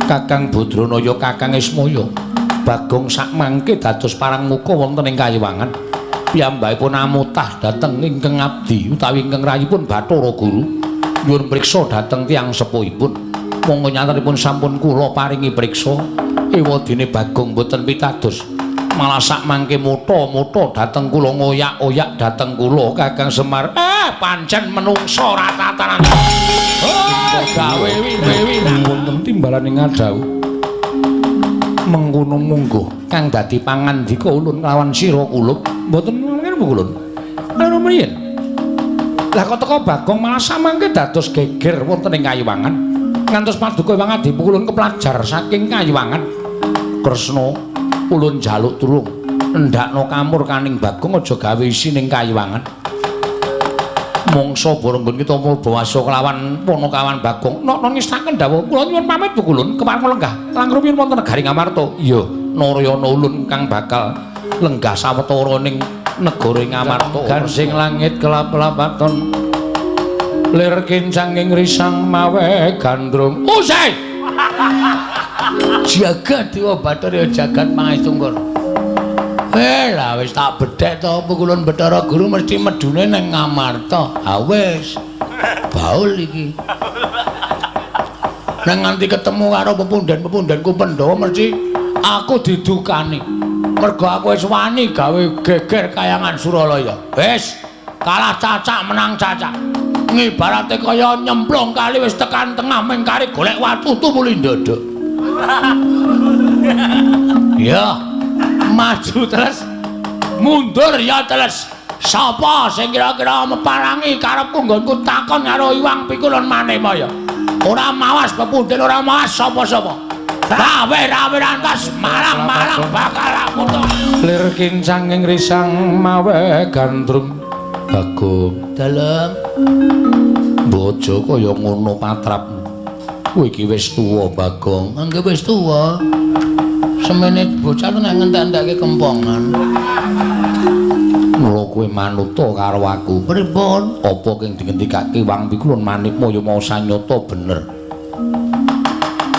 Kakang Badranaya, Kakang Ismaya. Bagong sakmangke dados parang muka wonten ing kayiwangan. Piyambakipun amutah dhateng ingkang abdi utawi ingkang rayipun Bathara Guru. Nyuwun priksa dhateng tiyang sepuhipun. Monggo nyatanipun sampun kula paringi priksa. Ewadene Bagong mboten pitados. Malah sakmangke mutha-mutha dhateng kula ngoyak-oyak dhateng kula Kakang Semar. Pancen menungsa ora tatanan. Gawe wiwi wonten timbalane ngadhawuh. Mengkono mungguh kang dadi pangandika ulun kelawan sira kulup mboten ngene ulun. Lha mriyen. Lah kok teka Bagong malah samangke dados geger wonten ing kayiwangan. Ngantos paduka Ewang Adi pukulun keplajar saking kayiwangan. Kresna ulun njaluk tulung endakno kamurkaning Bagong aja gawe isi ning kayiwangan. Mongso bareng nggon kita mubawasa kelawan Panakawan Bagong. Nok ngestaken dawuh kula nyuwun pamit pukulun kepareng lenggah langkung rumiyin wonten negari Ngamarta. Iya, Narayana ulun kang bakal lenggah sawetara ning negara Ngamarta. Gansing langit kelap-lapaton lir kincanging risang mawe gandrung. Usai. Jagat Dewa Bathara jagat Pangestungkur. Lah wis tak bedhek to pukulun Bathara Guru mesti medune nang Ngamarta. Ha wis. Baul iki. Nek nganti ketemu karo pepunden-pepundenku Pandhawa mesti aku didukani. Mergo aku wis wani gawe geger kayangan Suralaya. Wis, kalah cacak menang cacak. Ngibarate kaya nyemplung kali wis tekan tengah mengkari golek watu tumuli ndodok. Ya, maju terus, mundur ya terus. Sapa sing kira-kira meparangi karepku nggonku takon karo Iwang Pikulun Manemaya. Ora mawas pepunden, ora mawas sapa-sapa. Rawe-rawe rantas marang-marang bakal aku to. Lir kincang ing risang mawe gandrung. Bagong dalem bojo kaya ngono patrapmu. Kowe iki wis tuwa, Bagong. Angge wis tuwa. Semene bocah nek ngentek-entekke kempongan. Mula kowe manuta karo aku. Pripun? Apa kang dingendikake Wang Pikulun Manikmaya mau sanyata bener.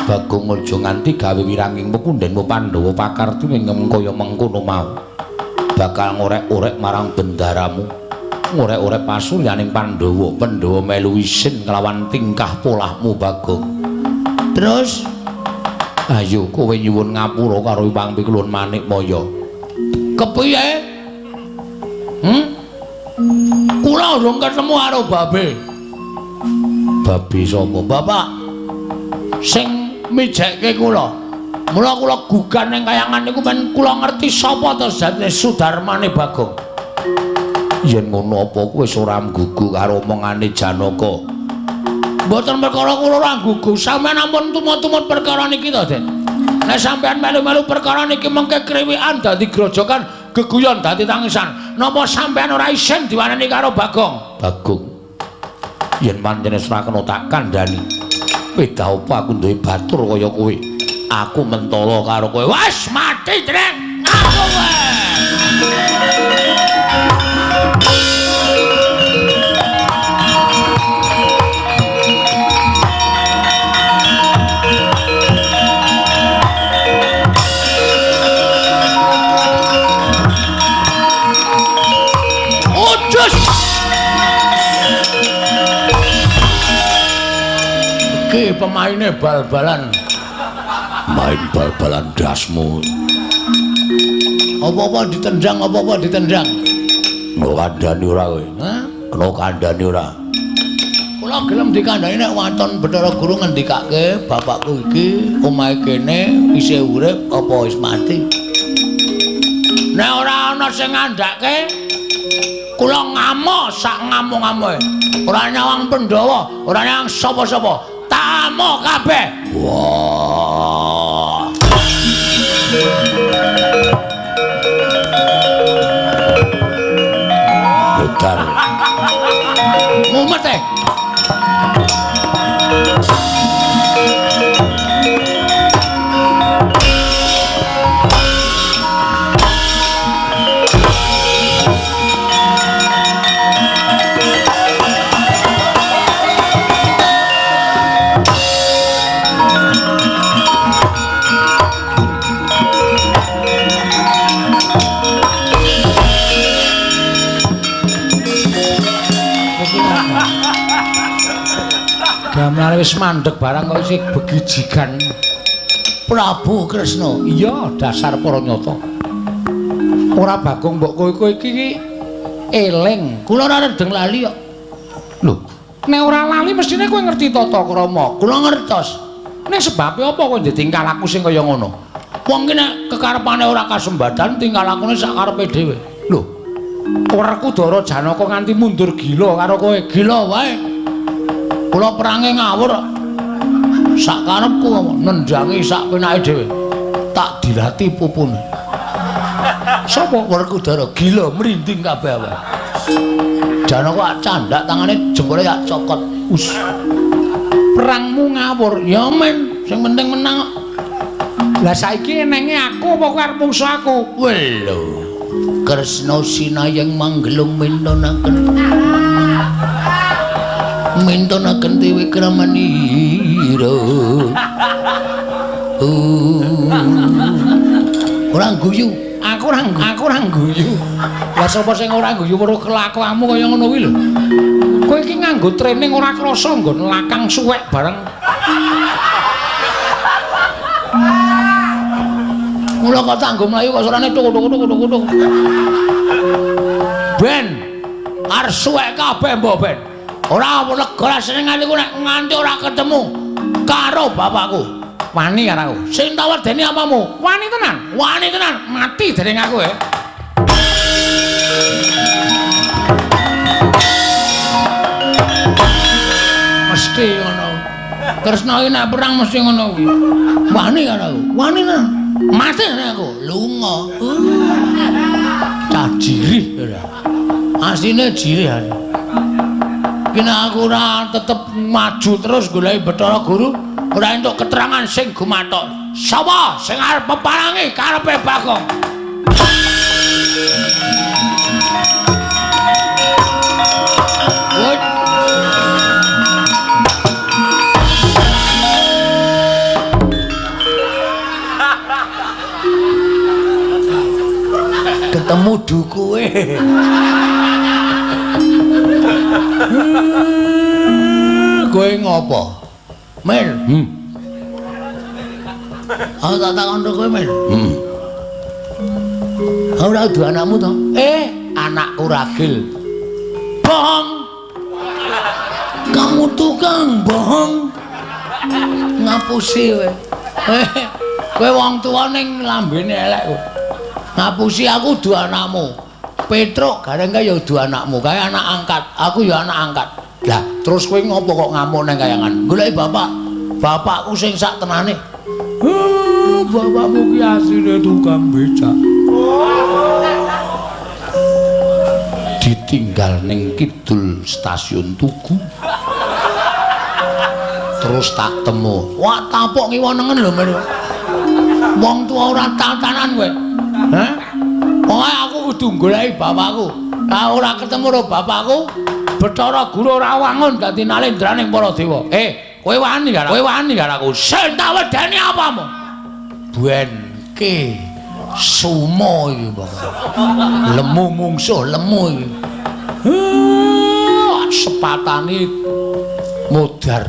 Bagong aja nganti gawe wiranging pepundhenmu Pandhawa pakarti ing kaya mengkono mau. Bakal ngorek-orek marang bendaramu. Ngorek-orek pasuryaning Pandhawa. Pandhawa melu isin kelawan tingkah polahmu, Bagong. Terus ayo kowe nyuwun ngapura karo Iwang Pikulun Manikmaya. Kepiye? Kula urung ketemu karo babe. Babe sapa? Bapak sing mijekke kula. Mula kula gugan ning kayangan niku men kula ngerti sapa to jatine Sudarmane Bagong. Yen ngono apa kowe wis ora nggugu karo omongane Janaka? Mboten perkara kula ora nggugu, sampeyan ampun tumut-tumut perkara niki to, Den. Nek sampeyan melu-melu perkara niki mengke kriwikan dadi grojokan, geguyon dadi tangisan. Napa sampeyan ora isin diwaneni karo Bagong? Bagong. Yen pancen wis ora kena tak kandhani. Beda apa aku duwe batur kaya kowe? Aku mentala karo kowe. Wis mati, Dreng. Aku wae. Iki pemaine bal-balan. Main bal-balan dasmu. Apa-apa ditendang, apa-apa ditendang. Kena kandhani ora kowe? Hah? Kena kandhani ora? Kula gelem dikandhani nek waton Bathara Guru ngendikake bapakku iki omahe kene isih urip apa wis mati. Nek ora ana sing ngandhake kula ngamuk sak ngamuk-ngamuke. Ora nyawang Pandhawa, ora nyawang sapa-sapa. Tak amuk kabeh. Wah. Bentar. Mumet e. Gamelane wis mandeg barang kok isih begijigan. Prabu Kresna. Iya, dasar para nyata. Ora Bagong mbok kowe kowe iki eling. Kula ora redeng lali kok. Lho, nek ora lali mestine kowe ngerti tata krama. Kula ngertos. Ning sebabe apa kowe tingkah laku sing kaya ngono? Wong ki nek kekarepane ora kasembadan tingkah lakune sak karepe dhewe. Lho, Werkudara Janaka nganti mundur gila karo kowe. Gila wae. Kula perange ngawur. Sak karepku nendangi sak penake dhewe. Tak dilati pupune. Sapa Werkudara gila mrinding kabeh awake. Janaka candak tangane jempole tak cokot. Us. Perangmu ngawur. Ya men, sing penting menang. Lah saiki enenge aku apa kowe arep mungsuh aku? Welo. Kresna sinayeng manggelung mintonaken. Mintonaken tiwikramanira. Ora guyu. Aku ora guyu. Lah sapa sing ora guyu weruh kelakuanmu kaya ngono kuwi lho. Kowe iki nganggo training ora krasa nggon lakang suwek bareng. Mula kok tak nggo mlayu kok suarane tuk tuk tuk tuk tuk. Ben arep suwek kabeh mbok ben. Ora lega senengane iku nek nganti ora ketemu karo bapakku. Wani karo aku. Sing tak wedeni apamu? Wani tenan. Wani tenan. Mati dening aku ya. Mesti ngono. Kresna iki nek perang mesti ngono kuwi. Wani karo aku. Wani tenan. Mati dening aku. Lunga. Cah jirih ora. Asline jirih aku. Iki nek aku ora tetep maju terus goleki Bathara Guru, ora entuk keterangan sing gumathok. Sapa sing arep peparangi karepe Bagong? Woi. Ketemu dukuwe. Kowe ngopo? Mel. Aku tak takon kowe, Mel. Ora udu anakmu to? Anakku ragil. Bohong. Kamu tukang bohong. Ngapusi kowe. Kowe wong tuwa ning lambene elek kowe. Ngapusi aku udu anakmu. Petruk gareng kae ya udu anakmu, kae anak angkat. Aku ya anak angkat. Lah, terus kowe ngopo kok ngamuk nang kayangan? Goleki bapak. Bapakku sing sak tenane. Bapakmu ki asline tukang becak. Ditinggal ning kidul stasiun Tugu. Terus tak temu. Wah, tapuk ngiwa nengen lho, Mir. Wong tuwa ora tatanan kowe. Hah? Pokoke aku kudu goleki bapakku. Lah ora ketemu karo bapakku, Bathara Guru ora wangun dadi nalendraning para dewa. Kowe wani karo kowe wani karo aku. Sing tak wedeni apamu? Benke sumo iki pokoke. Lemu mungsuh lemu iki. Sepatani modar.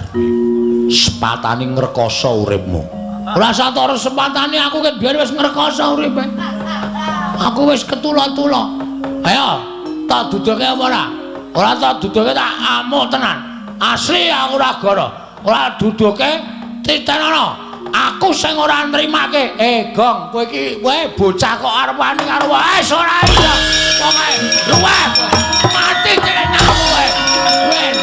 Sepatani ngrekoso uripmu. Ora satara sepatani aku ket biyen wis ngrekoso uripe. Aku wis ketula-tula. Ayo, tak duduke apa ora? Ora tak duduke tak amuk tenan. Asli aku ora goro. Ora duduke titenono. Aku sing ora nrimake. Gong, kowe iki kowe bocah kok arep wani karo wis ora iya. Pokoke luweh. Mati tenan kowe. Ben.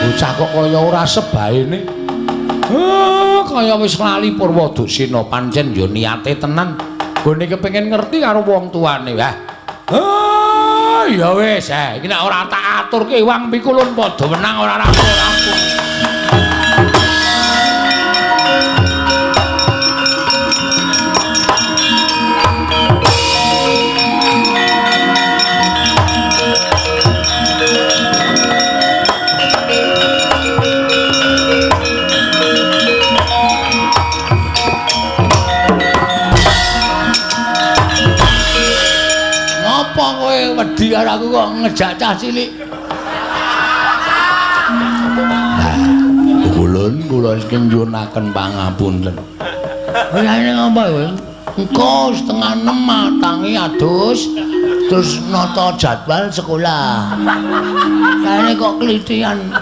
Bocah kok kaya ora sebaene. Kaya wis lali Purwadusena pancen ya niate tenan. Gone kepengin ngerti karo wong tuane. Wah. Ya wis, iki nek ora tak aturke Iwang Pikulun padha menang ora rampung-rampung. Wedi karo aku kok ngejak cah cilik. Lah, kulun kula saking nyuwunaken pangapunten. Lha ini ngapa kowe? Engko 5:30 tangi adus terus nata jadwal sekolah. Lah ini kok klitian.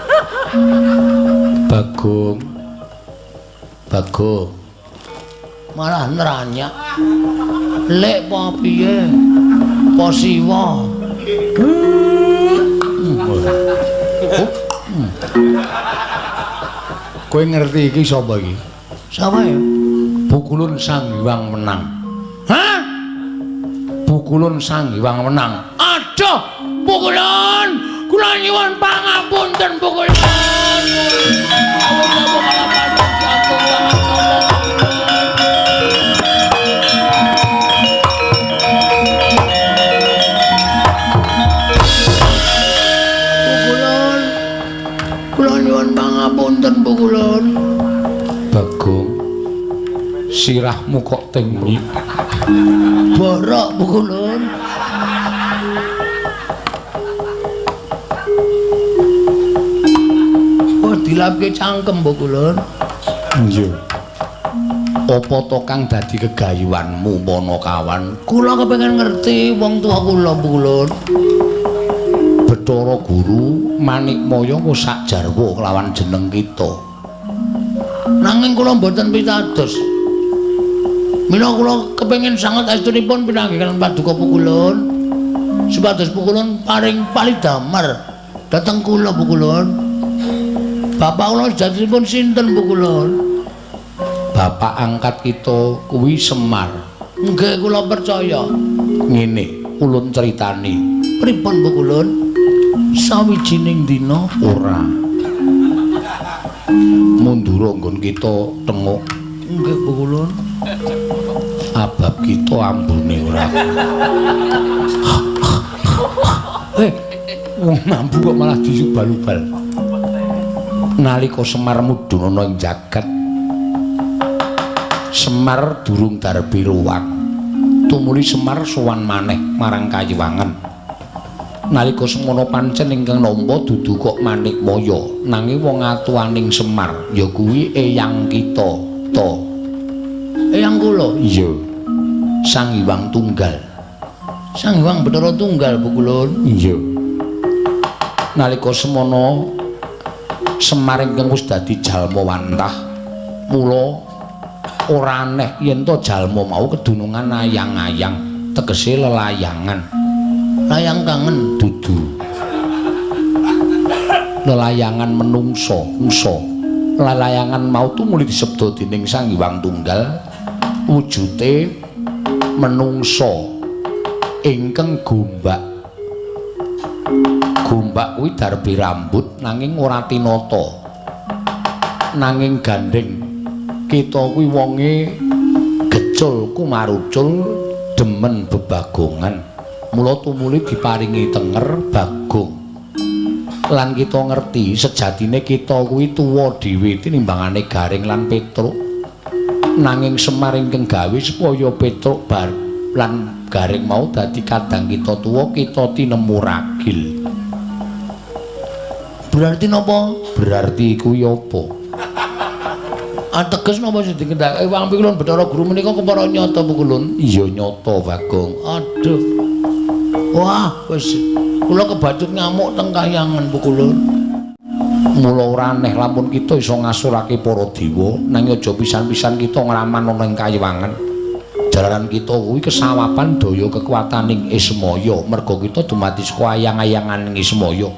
Bagong. Bagong. Malah neranyak. Lek apa piye? Apa siwa? Kowe ngerti iki sapa iki? Sapa ya? Pukulun Sang Hyang Menang. Hah? Pukulun Sang Hyang Menang. Aduh, Pukulun, kula nyuwun pangapunten Pukulun. Sirahmu kok tinggi. Borok Pukulun. Oh dilapke cangkem Pukulun. Iya. Apa to kang dadi gegayuhanmu Panakawan? Kula kepengin ngerti wong tuwa kula Pukulun. Bathara Guru Manikmaya wis sak jarwa kelawan jeneng kita. Nanging kula mboten pitados. Mila kula kepengin sanget estunipun pinanggihan paduka Pukulun. Supados Pukulun paring palidamar dhateng kula Pukulun. Bapak kula sejatipun sinten Pukulun? Bapak angkat kita kuwi Semar. Nggih kula percaya. Ngene, ulun critani. Pripun Pukulun? Sawijining dina ora mundura nggon kita tenguk. Nggih Pukulun. Abab kita ambune ora. Wong mambu kok malah disubal-ubal. Nalika Semar mudhun ana ing jagat, Semar durung darbi ruwak. Tumuli Semar sowan maneh marang Kayiwangan. Nalika semono pancen ingkang nampa dudu kok Manikmaya, nanging wong atuaning Semar ya kuwi eyang kita. To. Eyang kula? Iya. Sang Hyang Tunggal. Sang Hyang Bathara Tunggal Pukulun. Iya. Nalika semono Semar ingkang wis dadi jalma wantah, mula ora aneh yen to jalma mau kedunungan ayang-ayang, tegese lelayangan. Layang kangen dudu. Lelayangan menungso, ngso. Lelayangan mau tumuli disebda dening Sang Hyang Tunggal wujute menungso ingkang gombak. Gombak kuwi darbi rambut nanging ora tinata. Nanging gandheng kita kuwi wonge gecul kumarucul demen bebagongan. Mula tumuli diparingi tenger Bagong. Lan kita ngerti sejatine kita kuwi tuwa dhewe tinimbangane Gareng lan Petruk. Nanging Semar ingkang gawe supaya Petruk bar lan Gareng mau dadi kadang kita tuwa, kita tinemu ragil. Berarti napa? Berarti kuwi apa? Ateges napa sing dikendhake Wang Pikulun Bathara Guru menika kepara nyata Pukulun? Iya nyata Bagong. Aduh. Wah, wis kula kebacut ngamuk teng kahyangan Pukulun. Mula ora aneh lamun kita iso ngasurake para dewa, nanging aja pisan-pisan kita ngraman ana ing kayiwangan. Jalaran kita kuwi kesawapan daya kekuataning Ismaya, merga kita dumadi saka ayang-ayanganing Ismaya.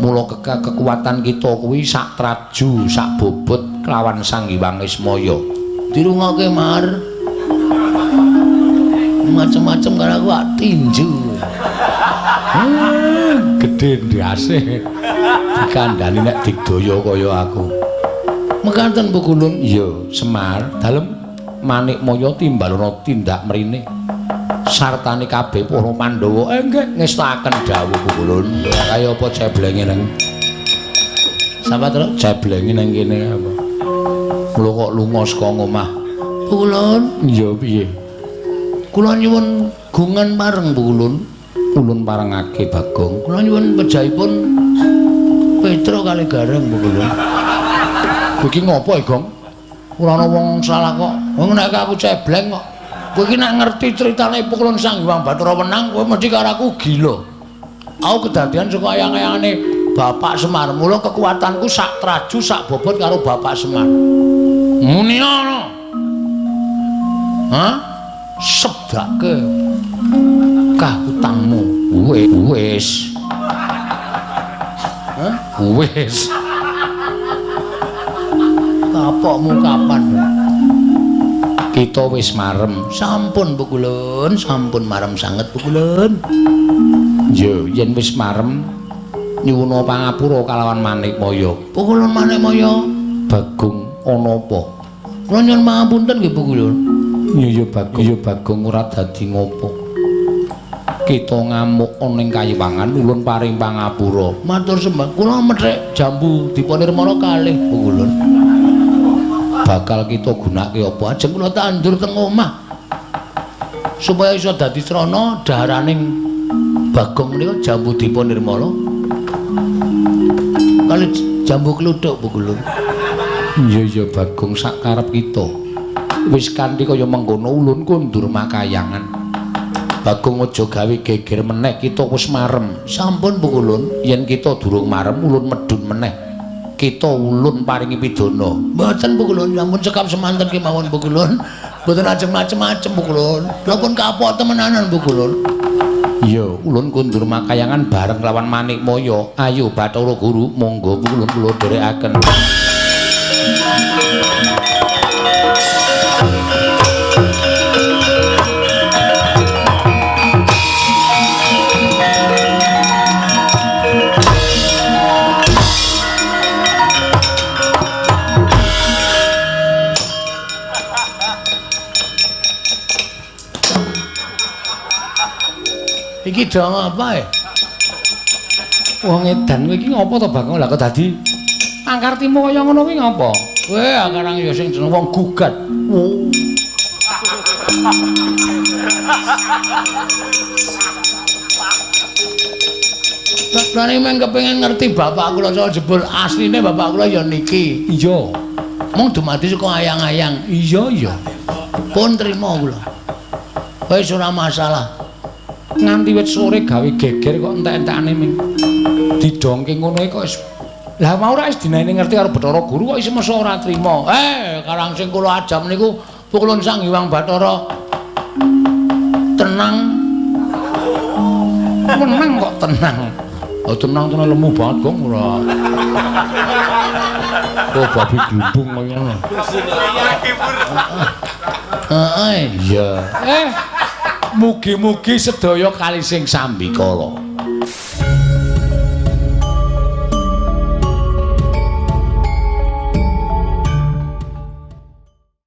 Mula kekuatan kita kuwi sak traju, sak bobot kelawan Sang Hyang Ismaya. Dirungokke Mar. Macem-macem karo aku ak tinju. Gedhe ndase. Dikandhani nek digdaya kaya aku. Mekaten Pukulun. Iya, Semar, dalem Manikmaya timbalana tindak mrene. Sartane kabeh para Pandhawa. Nggih, ngestakaken dawuh Pukulun. Kaya apa ceblenge nang Sapa, Truk? Ceblenge nang kene apa? Mula kok lunga saka ngomah. Pukulun. Iya, piye? Kula nyuwun gungan pareng Pukulun. Ulun parengake Bagong. Kula nyuwun pejahipun Petruk kali Gareng Pukulun. Kowe iki ngopo, Gong? Ora ana wong salah kok. Wong nek aku cebleng kok. Kowe iki nek ngerti critane Pukulun Sang Hyang Bathara Wenang, kowe mesti karo aku gila. Aku kedadian saka ayang-ayangane Bapak Semar. Mula kekuatanku sak traju sak bobot karo Bapak Semar. Muni ana. Hah? Sebdake kah utangmu. Wis. Hah? Wis. Kapokmu kapan? Kita wis marem. Sampun Pukulun, sampun marem sanget Pukulun. Yo, yen wis marem nyuwuna pangapura kalawan Manikmaya. Pukulun Manikmaya, Bagong ana apa? Kula nyuwun pangapunten nggih Pukulun. Iya Bagong, iya Bagong ora dadi ngopo. Kita ngamuk ana ing kayiwangan ulun paring pangapura. Matur sembah, kula methik jambu diponirmana kalih Pukulun. Bakal kita gunake apa? Ajeng kula tandur teng omah. Supaya iso dadi srana daharaning Bagong menika jambu Dipa Nirmala. Kali jambu kluthuk Bu Gulung. Iya iya Bagong sak karep kita. Wis kanthi kaya mengkono ulun kondur makayangan. Bagong aja gawe geger meneh, kita wis marem. Sampun Bu Gulung, yen kita durung marem ulun medhun meneh. Kita ulun paringi pidana. Mboten Bu Gulung, sampun cekap semanten kemawon Bu Gulung. Mboten ajeng macem-macem Bu Gulung. Kula pun kapok temenanan Bu Gulung. Iya, ulun kondur makayangan bareng lawan Manikmaya. Ayo Bathara Guru, monggo ulun kula dherekaken. Iki dong apa ya? Wong edan kowe iki ngopo to Bagong? Lah kok dadi angkartimu kaya ngono kuwi ngopo? Kowe akarang ya sing jeneng wong gugat. Oh. Lha meng kepengin ngerti bapak kula soal jebul asline bapak kula ya niki. Iya. Mung dumadi saka ayang-ayang. Iya iya. Pun trima kula. Wis ora masalah. Nganti wit sore gawe geger kok entek-entekane ming didongke ngono kok wis. Lah mau ora wis dinaene ngerti karo Bathara Guru kok isih mesa ora trima. Karang sing kula ajam niku pukulun Sang Hyang Bathara tenang. Menang kok tenang. Oh tenang tenan lemu banget Gong ora. Oh babi glubung kaya ngono. Heeh iya. Mugi-mugi sedaya kali sing sambikala.